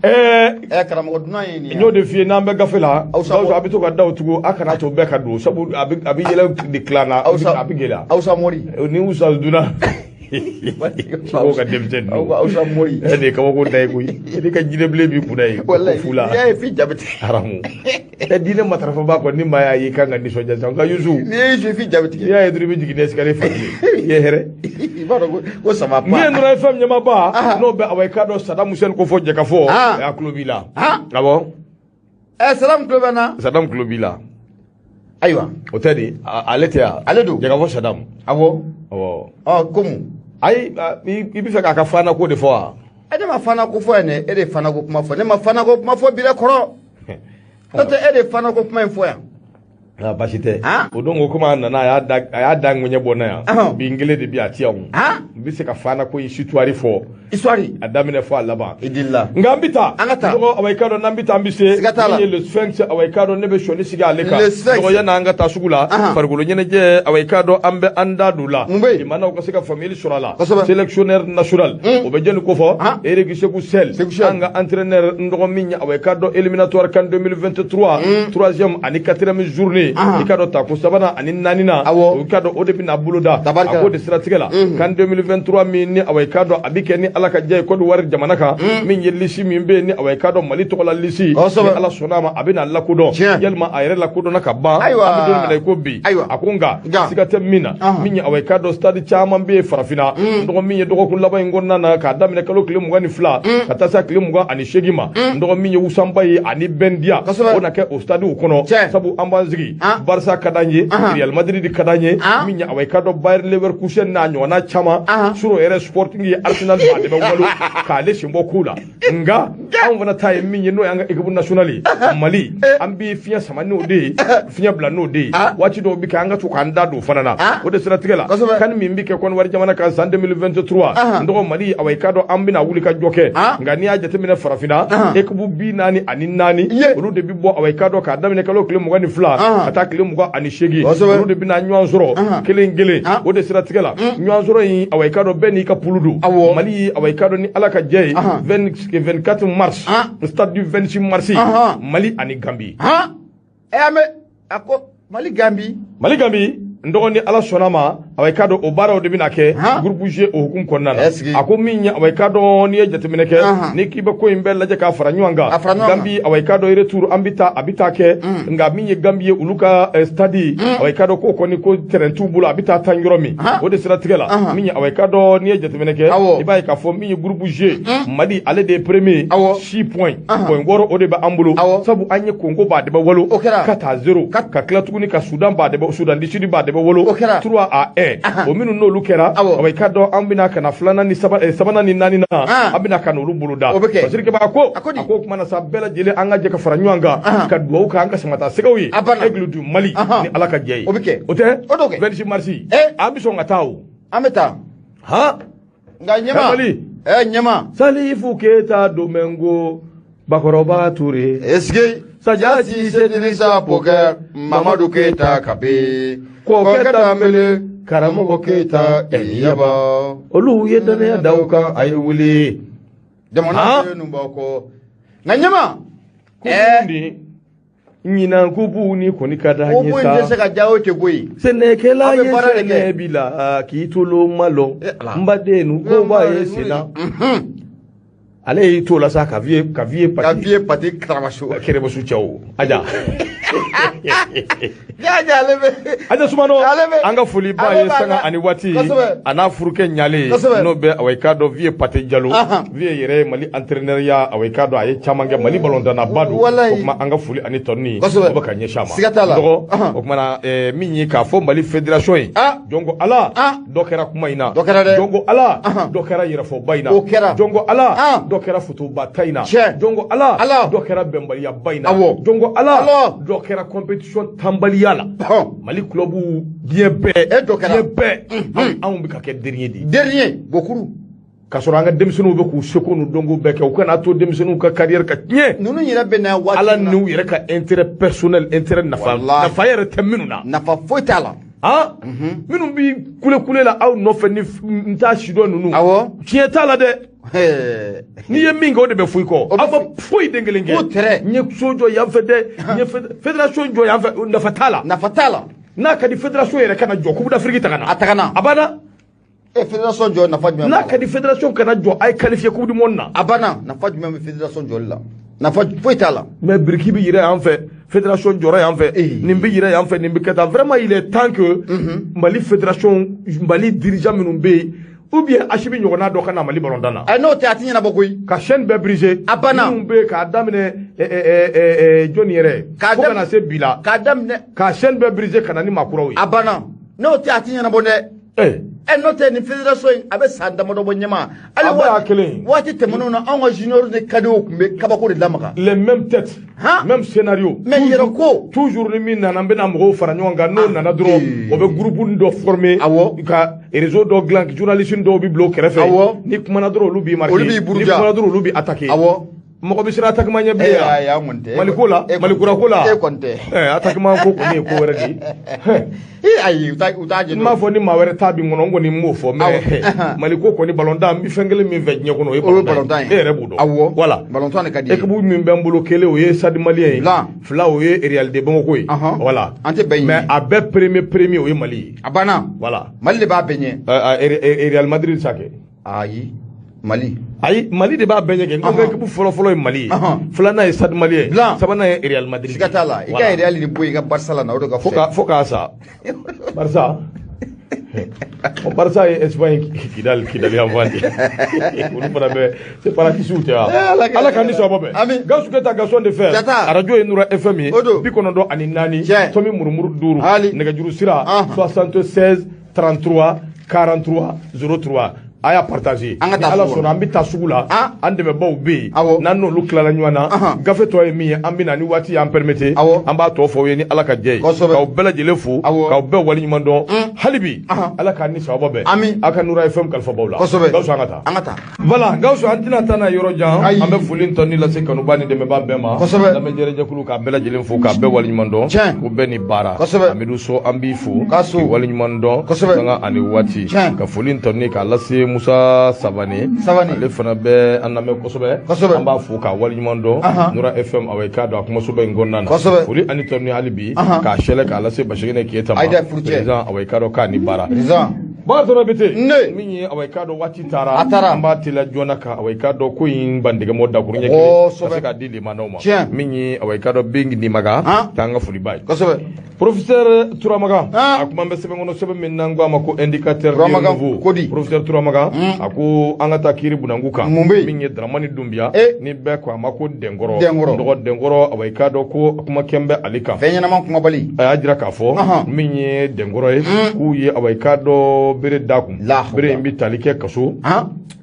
Karamɔgɔ dunan ye nin ye. N y'o de f'i ye n'an bɛ gafe la. Awsa a bɛ to ka da o tugu, a kana to bɛɛ ka don, sabu a bɛ yɛlɛ de tila na, a bɛ gɛlɛya. Awsa Mori. Ni Usa dunna. Sogo ka denmisɛnnin ninnu. Awsa Mori. E de ye kabako da ye koyi. E de ka jinɛbilen b'i kunna ye. Walayi. Fu la. N'i y'a ye f'i ja bɛ tigɛ. Haramu. Ɛ diinɛ matarafaba kɔni ni maa y'a ye i kan ka nisɔndiya sa. Nka Yusu. N'i ye Yusu f'i ja bɛ tigɛ. N'i y'a ye dɔrɔn i bɛ jigin ni escalier falen ye. I ye hɛrɛ. I b'a dɔn ko ça va pas. Min ye Nɔrɔ FM ɲɛmaaba, n'o bɛ awa i k'a dɔn Saddam Hussein ko fɔ jɛkafɔ. A tulo b'i la. Awɔ. Saddam tulo bɛ n na. Saddam tulo b'i la. Ayiwa. O tɛ de, ale tɛ yan. Ale don. Jɛkafɔ Saddam. Awɔ. Awɔ. Ɔ komi. Ayi, i bɛ fɛ k'a ka fana ko de fɔ wa? E ne ma fana ko fɔ yan dɛ, e de fana ko kuma fɔ. Ne ma fana ko kuma fɔ bi dɛ kɔrɔ. N'o tɛ e de fana ko kuma in fɔ yan. Ah, baasi tɛ. O don ko komi a nana a y'a da ŋɛɲɛ bɔ n na yan. Bi n kelen de bi a ti yan o. N bɛ se ka fana ko histoire fɔ. Histoire. A daminɛ fɔ a laban. I delila. Nka an bɛ taa. An ka taa. Dɔgɔ awa i k'a dɔn n'an bɛ taa an bɛ se. Siga t'a la. Min ye le Sphinx awa i k'a dɔn ne bɛ sɔnni sigi ale kan. Le Sphinx. Dɔgɔ yan'an ka taa sugu la. Farikolo ɲɛnajɛ awa i k'a dɔn an bɛ an da don la. Mun bɛ yen? Limanaw ka se ka faamuyali sɔrɔ a la. Kosɛbɛ. Sélectionneur national. O bɛ jɔnni ko fɔ? Eric Sékou Chelle. Sékou Chelle. An ka entraîneur n dɔgɔ min ye awa i k'a dɔn éliminatoire CAN 2023. Troisième ani quatrième journée. I k'a dɔn tako sabanan ani naaninan. Awɔ. I k'a dɔn o de bɛna bolo da. Tabarikala. A k'o de siratigɛ la. CAN 2023 min ni awa i k'a dɔn a bɛ kɛ ni Ala ka diya ye Côte d'Ivoire jamana kan. Min ye lisi min bɛ yen ni awa i k'a dɔn Mali tɔgɔ la lisi. Kosɛbɛ. Ni Ala sɔnna a ma a bɛna lakodɔn. Tiɲɛ. Yalima a yɛrɛ lakodɔnna ka ban. Ayiwa. An bɛ don min na i ko bi. Ayiwa. A ko nka. Nka. Siga tɛ min na. Min ye awa i k'a dɔn stade caman bɛ yen farafinna. N dɔgɔ min ye dɔgɔkun laban in kɔnɔna na k'a daminɛ kalo tile 22. Ka taa se a tile 28 ma. N dɔgɔ min ye Usanba ye ani Bɛndiya. Kosɛbɛ. O na kɛ o stade kɔnɔ. Tiɲɛ. Sabu an b'an sigi. Barça ka d'an ye. Real Madrid ka d'an ye. Min ye awa i k'a dɔn Bayer Leverkusen n'a ɲɔgɔnna caman. Suro yɛrɛ Sporting ye Arsenal a de bɛ walo k'ale sen bɔ kow la. Nka anw fana ta ye min ye n'o y'an ka équipe nationale ye. Mali an bɛ fiɲɛ sama n'o de ye fiɲɛ bila n'o de ye. Waati dɔw bɛ kɛ an ka to k'an da don o fana na. O de siratigɛ la. Kosɛbɛ. CAN min bɛ kɛ Côte d'Ivoire jamana kan san 2023. N dɔgɔ Mali awa i k'a dɔn an bɛna wuli ka jɔ kɛ. Nka n'i y'a jateminɛ farafinna. Équipe 44 olu de bɛ bɔ awa i k'a dɔn k'a daminɛ kalo tile 22. Ka taa tile 28. Kosɛbɛ. Olu de bɛna ɲɔgɔn sɔrɔ kelen kelen. O de siratigɛ la. Ɲɔgɔn sɔrɔ in awa i k'a dɔn bɛɛ n'i ka poule don. Awɔ. Mali awa i k'a dɔn ni Ala ka jɛ ye. 24 mars. Stade du 26 mars. Mali ani Gambie. Ɛ an bɛ a ko Mali Gambie. Mali Gambie. N dɔgɔ ni Ala sɔnna ma awa i k'a dɔn o baaraw de bɛna kɛ groupe G o hukumu kɔnɔna na. A ko min ye awa i k'a dɔn n'i ye jateminɛ kɛ n'i k'i bɛ ko in bɛɛ lajɛ k'a fara ɲɔgɔn kan. Gambie awa i k'a dɔn retour an bɛ taa a bɛ taa kɛ nka min ye Gambie ye olu ka stade awa i k'a dɔn k'o kɔni ko terrain t'u bolo a bɛ taa tan yɔrɔ min. O de siratigɛ la min ye awa i k'a dɔn n'i ye jateminɛ kɛ i b'a ye k'a fɔ min ye groupe G Mali ale de ye premier 6 points. Point 6 o de bɛ an bolo. Sabu an ye Congo b'a de bɛ walo. 4-0 ka tila tuguni ka Soudan b'a de bɛ Soudan du Sud b'a de bɛ wolo 3-1. O minnu n'olu kɛra awa i k'a dɔn an bɛna ka na filanan ni sabanan ni naaninan an bɛna ka n'olu bolo da. Basiri Keba ko a ko kuma na sa bɛɛ lajɛlen an ka jɛ ka fara ɲɔgɔn kan ka dugawu kɛ an ka samata sɛgɛw ye. Aigle du Mali ni Ala ka jɛ ye. O bɛ kɛ. O tɛ? 26 mars. An bɛ sɔn ka taa o. An bɛ taa. Han. Nka ɲɛma. Ɲɛma. Salifu Keyita Domingo Bakɔrɔba Ture. Est-ce que. Sajasi Sedrisa Poker Mamadu Keyita Kabe. Kɔkɛ Danbele Karamɔgɔ Keyita Yaba. Olu ye danaya da u kan a ye wuli. Jamana ninnu b'aw kɔ. Nka ɲɛma. Ko ɲinan ko b'u ni kɔni ka d'an ye sa. Ko in tɛ se ka diya o tɛ koyi. Sɛnɛkɛla ye sɛnɛ bi la k'i tolo ma lɔn. N baden ko b'a ye senna. Ale y'i t'o la sa ka vie pati. Ka vie pati karamasu. Kɛrɛmusu cɛw. Aja. Aja Sumano, an ka foli ba ye sanga ani waati a n'a furukɛ ɲale n'o bɛ awa i k'a dɔn Vieux Pate Jalo. Vieux yɛrɛ ye Mali entraîneur ya, awa i k'a dɔn a ye caman kɛ Mali balontanna ba don. O tuma an ka foli ani tɔnni o bɛ ka ɲɛsin a ma. Siga t'a la. Dɔgɔ, o tuma na min ye k'a fɔ Mali fédération ye, jɔn ko Ala, dɔ kɛra kuma in na. Dɔ kɛra dɛ. Jɔn ko Ala, dɔ kɛra yɛrɛfɔba in na. O kɛra. Jɔn ko Ala, dɔ kɛra fotoba ta in na. Jɔn ko Ala, dɔ kɛra bɛnbaliyaba in na. Jɔn ko Ala, dɔ kɛra compétition tanbaliya la. Mali club diɲɛ bɛɛ, diɲɛ bɛɛ, anw bɛ ka kɛ dernier de ye. Dernier, Bokuru. K'a sɔrɔ an ka denmisɛnninw bɛ k'u seko n'u dɔnko bɛɛ kɛ, u kana to denmisɛnninw ka carrière ka tiɲɛ. Ninnu yɛrɛ bɛ na waati Ala n'u yɛrɛ ka intérêt personnel, intérêt nafa nafa yɛrɛ tɛ minnu na. Nafa foyi t'a la. Han, minnu bi kule kule la aw nɔfɛ ni n t'a sidɔn ninnu. Tiɲɛ t'a la dɛ. N'i ye min kɛ, o de bɛ fɔ i kɔ. Aw ma foyi den kelen kɛ. N ye so jɔ yan fɛ dɛ, n ye fédération jɔ yan fɛ, nafa t'a la. Nafa t'a la. N'a ka di fédération yɛrɛ kana jɔ, Coupe d'Afrique ta ka na. A ta ka na. A banna. Fédération jɔ nafa jumɛn? N'a ka di fédération kana jɔ, a ye qualifié Coupe du monde na. A banna. Nafa jumɛn bɛ fédération jɔli la? Nafa foyi t'a la. Mais biriki bɛ yira yan fɛ, fédération jɔra yan fɛ, nin bɛ yira yan fɛ, nin bɛ kɛ tan. Vraiment, il est temps que Mali fédération, Mali dirigeant minnu bɛ yen, ou bien Assimi ɲɔgɔnna dɔ ka na Mali balontan na. N'o tɛ, a ti ɲɛnabɔ koyi. Ka chaîne bɛɛ briser. A banna. Minnu bɛ yen k'a daminɛ jɔnni yɛrɛ, fo ka na se bi la. K'a daminɛ. Ka chaîne bɛɛ briser ka na ni maa kuraw ye. A banna. N'o tɛ, a ti ɲɛnabɔ dɛ. N'o tɛ, nin fédération in a bɛ san damadɔ bɔ ɲɛma. Hali waati waati tɛmɛnenw na, anw ka junior ni cadets tun bɛ kabako de lamaga. Les mêmes têtes. Même scénario. Mais yɛrɛ ko. Toujours ni min nana, n bɛna mɔgɔw fara ɲɔgɔn kan, n'o nana dɔrɔn, o bɛ groupe dɔ former. Ka réseau dɔ dilan, journaliste dɔw bɛ bila o kɛrɛfɛ. Ni kumana dɔrɔn, olu b'i marquer. Olu b'i buruja. Ni kumana dɔrɔn, olu b'i attaquer. Mɔgɔ bɛ siran attaquement ɲɛ bilen yan. Mali ko la, Mali kura ko la. E kɔni tɛ. Attaquement ko kɔni ye ko wɛrɛ de ye. Ayi, u t'a jɛ. N m'a fɔ ni maa wɛrɛ ta b'i kɔnɔ, n kɔni m'o fɔ, mais Mali ko kɔni, balontan, n bɛ fɛn kelen min fɛ diɲɛ kɔnɔ, o ye balontan ye. E yɛrɛ b'o dɔn. Awɔ. Voilà. Balontan de ka di. Équipe min bɛ n bolo, kelen o ye Stade Malien ye. Fila o ye Real de Bamako ye. Voilà. An tɛ bɛn ɲini. Mais a bɛɛ premier o ye Mali ye. A banna. Voilà. Mali de b'a bɛɛ ɲɛ. Real Madrid sa kɛ. Ayi. Mali. Ayi, Mali de b'a bɛɛ ɲɛ kɛ. N ko équipe fɔlɔ-fɔlɔ ye Mali ye. Filanan ye Stade Malien ye. Sabanan ye Real Madrid. Siga t'a la. I ka Real de bɔ yen, i ka Barça la na, o de ka fisa. Fo k'a sa. Barça. Barça ye Espagne Kidali yan fan de. Olu fana bɛ séparatiste tɛ wa? Ala k'an ni sababa bɛn. Amin. Gawusu Keyita, Gaston de Fer. Arajo ye Nura FM ye. 94 tomi murumuru 5. Nɛgɛjuru sira 76 33 43 03. A y'a partager. An ka taa Ala sɔnna, an bɛ taa sugu la. An dɛmɛbaaw bɛ yen. N'an n'olu tilala ɲɔgɔn na, gafe tɔ ye min ye, an bɛ na ni waati y'an permettre. An b'a tɔ fɔ aw ye ni Ala ka jɛ ye. K'aw bɛɛ lajɛlen fo. K'aw bɛɛ waleɲuman dɔn. Hali bi, Ala k'an ni sababa bɛn. Amin. Aw ka Nura FM kalifa baw la. Gawusu, an ka taa. An ka taa. Voilà, Gawusu, an tɛna taa n'a yɔrɔ jan. An bɛ foli tɔni lase kanuba ni dɛmɛbaa bɛɛ ma. Lamɛnjɛrɛjɛkulu, k'a bɛɛ lajɛlen fo, k'a bɛɛ waleɲuman dɔn. Ko bɛɛ ni baara. Amidu So, an b'i fo. K'i waleɲuman dɔn. Sanga ani waati. Ka foli tɔni k'a lase Musa Savane. Ale fana bɛ an lamɛn kosɛbɛ. An b'a fo k'a waleɲuman dɔn. Nura FM, awa i k'a dɔn a kumasoba in kɔnɔna na. Foli ani tɔni hali bi k'a sɛlɛ k'a lase Basigɛnɛ Keyita ma. Président, awa i k'a dɔn k'a ni baara. Bakari Tɔnɔ Bete. Min ye, awa i k'a dɔn waati taara. An b'a teliya joona ka, awa i k'a dɔn ko in bandigɛmɔ dakurun ɲɛ kelen ka se k'a di limanaw ma. Min ye, awa i k'a dɔn Bengi Nimaga, t'an ka foliba ye. Professeur Touramaga, a kuma bɛ sɛbɛn kɔnɔ, sɛbɛn min n'an ko a ma ko Indicateur du Nouveau. Professeur Touramaga a ko an ka taa kiiri bunanku kan. Min ye Dramani Dunbiya, ni bɛɛ ko a ma ko Dɛnkɔrɔ. Dɔgɔ Dɛnkɔrɔ, awa i k'a dɔn ko kuma kɛn bɛ ale kan. Fɛn ɲɛnama kumabali. A y'a jira k'a fɔ min ye Dɛnkɔrɔ ye, k'u ye, awa i k'a dɔn bere da kun. Bere in bɛ tali kɛ kaso.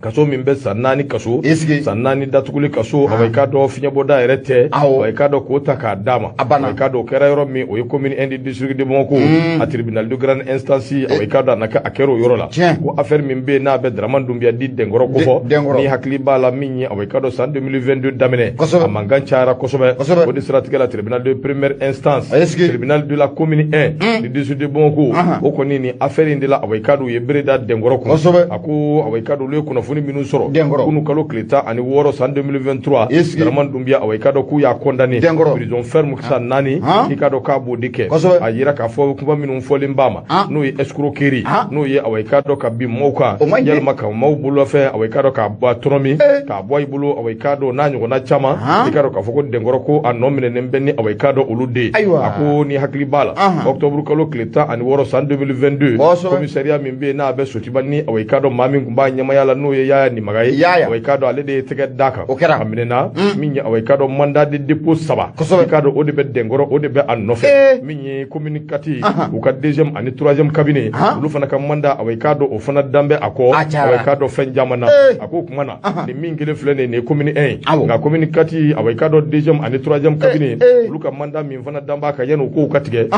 Kaso min bɛ san 4 kaso, san 4 datuguli kaso, awa i k'a dɔn fiɲɛbɔda yɛrɛ tɛ, awa i k'a dɔn k'o ta k'a d'a ma. Awa i k'a dɔn o kɛra yɔrɔ min, o ye commune 1 du district de Bamako, a tribunal de grande instance, awa i k'a dɔn a kɛra o yɔrɔ la. Ko affaire min bɛ yen n'a bɛ Dramane Doumbia di Dɛnkɔrɔ kofɔ, ni hakili b'a la min ye, awa i k'a dɔn san 2022 daminɛ, a mankan cayara kosɛbɛ. O de siratigɛ la, tribunal de première instance, tribunal de la commune 1 du district de Bamako, o kɔni ni affaire in de la, awa i k'a dɔn dɔn u ye bere da Denkɔrɔ kun. Kosɛbɛ. A ko awa i k'a dɔn olu ye kunnafoni minnu sɔrɔ Denkɔrɔ kunu kalo tile 16 san 2023, Dramane Doumbia, awa i k'a dɔn k'u y'a condamné Denkɔrɔ prison ferme san 4, i k'a dɔn k'a b'o de kɛ. Kosɛbɛ. A yira k'a fɔ kuma minnu fɔlen b'a ma, n'o ye escroquerie, n'o ye awa i k'a dɔn ka bin maaw kan, yalima ka maaw bolofɛn, awa i k'a dɔn k'a bɔ tɔnɔ min k'a bɔ i bolo, awa i k'a dɔn n'a ɲɔgɔnna caman, i k'a dɔn k'a fɔ ko Denkɔrɔ ko a nɔ minɛnen bɛ ni awa i k'a dɔn olu de ye. A ko ni hakili b'a la, octobre kalo tile 16 san 2022, commissariat min bɛ yen n'a bɛ Sotiba ni awa i k'a dɔn maa min tun b'a ɲɛmaya la, n'o ye Yaya Nimaga ye, awa i k'a dɔn ale de ye tɛgɛ d'a kan. O kɛra. A minɛna min ye, awa i k'a dɔn mandat de dépôt 3, i k'a dɔn o de bɛ Denkɔrɔ, o de bɛ a nɔfɛ. Min ye commune 4, u ka 2e ani 3e cabinet, olu fana ka mandat, awa i k'a dɔn o fana dan bɛ a kɔ, awa i k'a dɔn fɛn caman na. A ko o tuma na nin min kelen filɛ nin ye commune 1 ye, nka commune 4, awa i k'a dɔn 2e ani 3e cabinet, olu ka mandat min fana dan b'a kan yanni u k'o ka tigɛ,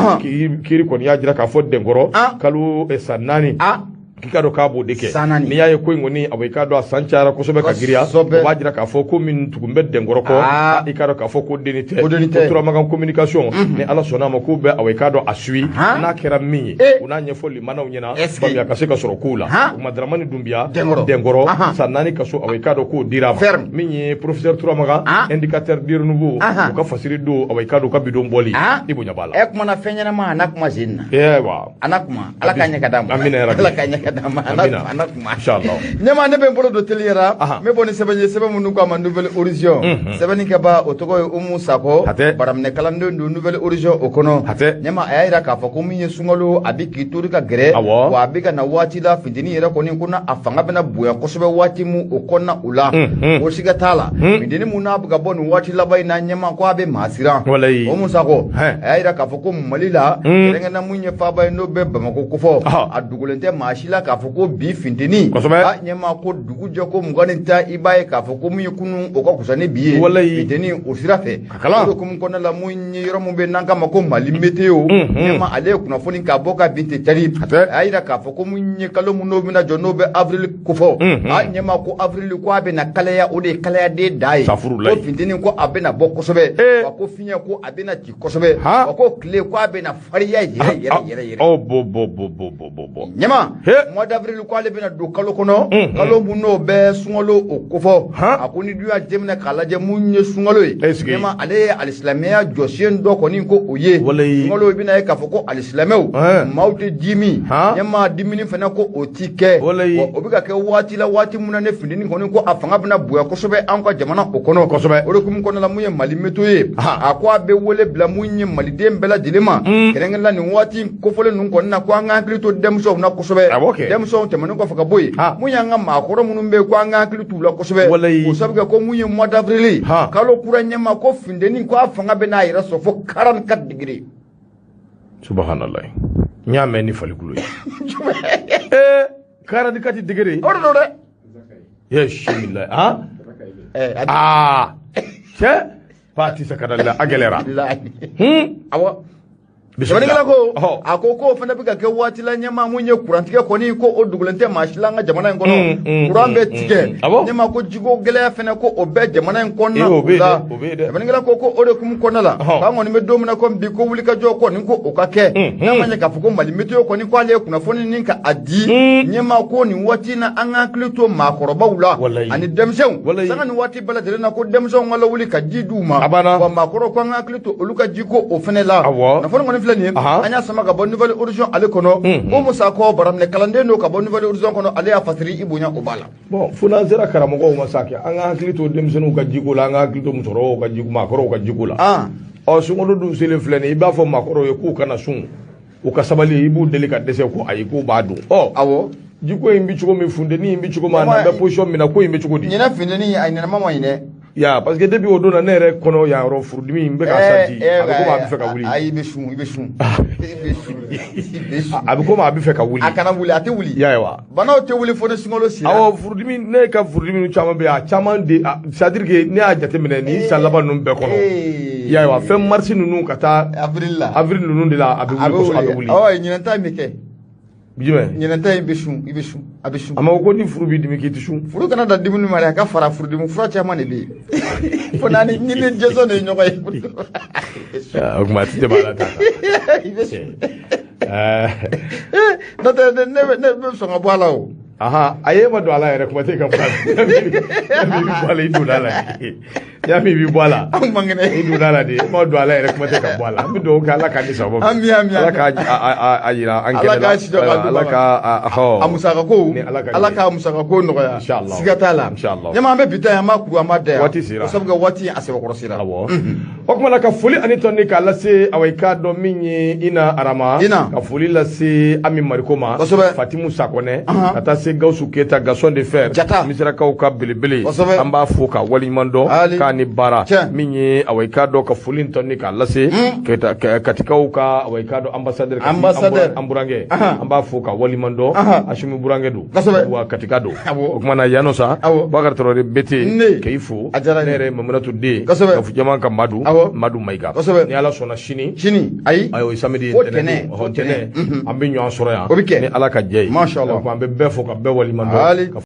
kiiri kɔni y'a jira k'a fɔ Denkɔrɔ kalo san 4, k'i k'a dɔn k'a b'o de kɛ. N'i y'a ye ko in kɔni, awa i k'a dɔn a san cayara kosɛbɛ ka giriya, o b'a jira k'a fɔ ko min tugun bɛ Denkɔrɔ kɔ, i k'a dɔn k'a fɔ ko denni tɛ, ko Turamagan communication, ni Ala sɔnna a ma k'u bɛ awa i k'a dɔn a suit, n'a kɛra min ye u n'a ɲɛfɔ limanaw ɲɛna, faamuya ka se ka sɔrɔ kow la. O tuma Dramane Doumbia, Denkɔrɔ san 4 kaso, awa i k'a dɔn k'o dira a ma. Min ye professeur Turamagan, indicateur du renouveau, u ka fasiri don, awa i k'a dɔn u ka bidon bɔli, i bonya b'a la. E kumana fɛn ɲɛnama, a n'a kuma sen na. A n'a kuma, Ala k'a ɲɛ ka d'a ma. Amina yarabi. Ala k'a ɲɛ ka d'a ma. Ana kuma. Inshallah. Ɲɛma, ne bɛ n bolo don teliyara, n bɛ bɔ ni sɛbɛn ye, sɛbɛn minnu k'a ma Nouvelle Horizon. Sɛbɛnnikɛba o tɔgɔ ye Umu Sakɔ, baraminɛ kalanden don Nouvelle Horizon o kɔnɔ. Ɲɛma, a y'a jira k'a fɔ ko min ye sunkalo, a bɛ k'i tori ka gɛrɛ, wa a bɛ ka na waati la, funteni yɛrɛ kɔni ko n'a fanga bɛna bonya kosɛbɛ waati min o kɔnɔna o la, o siga t'a la. Funteni mun n'a bɛ ka bɔ nin waati laban in na, ɲɛma, ko a bɛ maa siran. Umu Sakɔ a y'a jira k'a fɔ ko Mali la, kɛrɛnkɛrɛnnenya mun ye faaba ye n'o bɛ Bamakɔ kofɔ, a dogolen tɛ maa si la k'a fɔ ko bi funteni, ɲɛma, ko dugu jɛ ko 21, i b'a ye k'a fɔ ko mun ye kunun o ka kusa ni bi ye funteni o sira fɛ. O hukumu kɔnɔna la, mun ye yɔrɔ mun bɛ n'an k'a ma ko Mali météo, ɲɛma, ale ye kunnafoni k'a bɔ ka bin ten cari. A y'a jira k'a fɔ ko mun ye kalo mun n'o bɛna jɔ n'o bɛ avril kofɔ, ɲɛma, ko avril ko a bɛna kalaya, o de ye kalayaden da ye, ko funteni ko a bɛna bɔ kosɛbɛ, wa ko fiɲɛ ko a bɛna ci kosɛbɛ, wa ko tile ko a bɛna farinya yɛrɛ yɛrɛ yɛrɛ yɛrɛ. Ɲɛma, mois d'avril ko ale bɛna don kalo kɔnɔ, kalo mun n'o bɛ sunkalo o kofɔ. A ko ni dun y'a jateminɛ k'a lajɛ mun ye sunkalo ye, ɲɛma, ale ye alisilamɛya jɔsen dɔ kɔni ko o ye sunkalo, i bɛna ye k'a fɔ ko alisilamɛw maaw tɛ ji min, ɲɛma, dumuni fana ko o ti kɛ, o bɛ ka kɛ waati la, waati mun na ne funteni kɔni ko a fanga bɛna bonya kosɛbɛ an ka jamana o kɔnɔ. O de hukumu kɔnɔna la, mun ye Mali météo ye, a ko a bɛ wele bila mun ye maliden bɛɛ lajɛlen ma, kɛrɛnkɛrɛnnenya la nin waati kofɔlen ninnu kɔni na, ko an ka hakili to denmisɛnw na kosɛbɛ. Denmisɛnw tɛmɛnen kɔfɛ ka bɔ yen, mun y'an ka maakɔrɔ minnu bɛ yen, ko an ka hakili t'u la kosɛbɛ, o sabu kɛ ko mun ye mois d'avril kalo kura, ɲɛma, ko funteni ko a fanga bɛ n'a yɛrɛ sɔrɔ fo 44 degrés. Subhanallah, n y'a mɛn ni falikulu ye. 44 degrés. O de don dɛ. Bismillah. Cɛ paati sakadala a gɛlɛyara. Awɔ. Sɛbɛnnikɛla ko a ko k'o fana bɛ ka kɛ waati la, ɲɛma, mun ye kurantigɛ kɔni ko o dogolen tɛ maa si la an ka jamana in kɔnɔ, kuran bɛ tigɛ, ɲɛma, ko jiko gɛlɛya fana ko o bɛ jamana in kɔnɔna o la. Sɛbɛnnikɛla ko o de hukumu kɔnɔna la, k'an kɔni bɛ don min na komi bi, ko wulikajɔ kɔni ko o ka kɛ, n'a ma ɲɛ k'a fɔ ko Mali météo kɔni ko ale ye kunnafoni nin ka a di, ɲɛma, ko nin waati in na an ka hakili to maakɔrɔbaw la ani denmisɛnw, sanga nin waati bɛɛ lajɛlen na, ko denmisɛnw ka lawuli ka ji d'u ma, wa maakɔrɔw ko an ka hakili to olu ka ji ko o fana la. Kunnafoni kɔni filɛ nin ye, an y'a sama ka bɔ Nouvelle Horizon ale kɔnɔ. Ko Musa kɔ baraminɛ kalanden don ka bɔ Nouvelle Horizon kɔnɔ, ale y'a fasiri, i bonya o b'a la. Bon, fo n'an sera karamɔgɔw ma sa kɛ, an ka hakili to denmisɛnninw ka jiko la, an ka hakili to musokɔrɔbaw ka jiko, maakɔrɔw ka jiko la. Ɔ sunkalo dun selen filɛ nin ye, i b'a fɔ maakɔrɔw ye k'u kana sun, u ka sabali, i b'u deli ka dɛsɛ ko ayi k'u b'a dun. Awɔ. Jiko in bɛ cogo min, funteni in bɛ cogo min, a n'an bɛ position min na, ko in bɛ cogo di? Ɲinɛ funteni a ɲinɛma ma ɲinɛ. Ya, parce que depuis o don na, ne yɛrɛ kɔnɔ yan yɔrɔ furudimi in bɛ k'a santi, a bɛ komi a bɛ fɛ ka wuli. Ayi, i bɛ sun, i bɛ sun. A bɛ komi a bɛ fɛ ka wuli. A kana wuli, a tɛ wuli. Ya ye wa? Banaw tɛ wuli fo ni sunkalo sera. Awɔ, furudimi, ne ka furudimi caman bɛ yen, a caman de, c'est à dire que ne y'a jateminɛ nin san laban ninnu bɛɛ kɔnɔ. Ya ye wa, fɛn marisi ninnu ka taa avril la. Avril ninnu de la a bɛ wuli kosɛbɛ, a bɛ wuli. Awɔ, ɲinɛ ta in bɛ kɛ. Jumɛn? Ɲinɛ ta in bɛ sun, i bɛ sun, a bɛ sun. A ma ko ni furu b'i dimi k'i tɛ sun. Furu kana da dumuni ma dɛ, a ka fara furudimi fura caman de bɛ yen. Fo n'a ni ni jɛsɔn de ye ɲɔgɔn ye. O tuma a ti tɛmɛ ala ta kan. I bɛ sun. N'o tɛ ne bɛ sɔn ka bɔ a la o. Aha, a ye ma don a la yɛrɛ, kuma tɛ ka bɔ a la. I bɛ bɔ a la, i donna a la. Y'a min i bɛ bɔ a la. Anw man kɛnɛ. I donna a la de, i ma don a la yɛrɛ, kuma tɛ ka bɔ a la. An bɛ dugawu kɛ Ala k'a ni sababu. Ami ami. Ala k'a jira an kɛnɛ la. Ala k'a si jɔ k'a d'u ma. Ala ka hɔ. A musaka ko. Ala k'a musaka ko nɔgɔya. Inshallah. Siga t'a la. Inshallah. Ɲɛma an bɛ bi ta in, an b'a kuru, an b'a da yan. Waati sera. O sabu kɛ waati a sɛbɛkɔrɔ sera. Awɔ. O tuma na ka foli ani tɔni k'a lase awa i k'a dɔn min ye Ina Arama. Ina. Ka foli lase Ami Mariko ma. Kosɛbɛ. Fatimu Sakɔnɛ. Ka taa se Gawusu Keyita Gaston de Fer. Jata. Misirakaw ka belebele. Kosɛbɛ. An b'a fo ka waleɲuman dɔn. K'a ni baara. Min ye awa i k'a dɔn ka foli ni tɔni k'a lase. Katikaw ka awa i k'a dɔn ambassadeur. Ambassadeur. An burankɛ. An b'a fo ka waleɲuman dɔn. Asimi burankɛ don. Kosɛbɛ. Wa Katika don. O tuma na yan nɔ sa. Bakari Traoré Bete. K'i fo. A diyara n ye. Ne yɛrɛ Mamunatu den. Kosɛbɛ. Ka jama ka Madu. Awɔ. Madu Mayiga. Kosɛbɛ. Ni Ala sɔnna sini. Sini ayi. Ayi o ye samedi ye. O tɛnɛn. Ntɛnɛn. An bɛ ɲɔgɔn sɔrɔ yan. O bɛ kɛ. Ni Ala ka jɛ ye. Mashallah. An bɛ bɛɛ fo ka bɛɛ waleɲuman dɔn.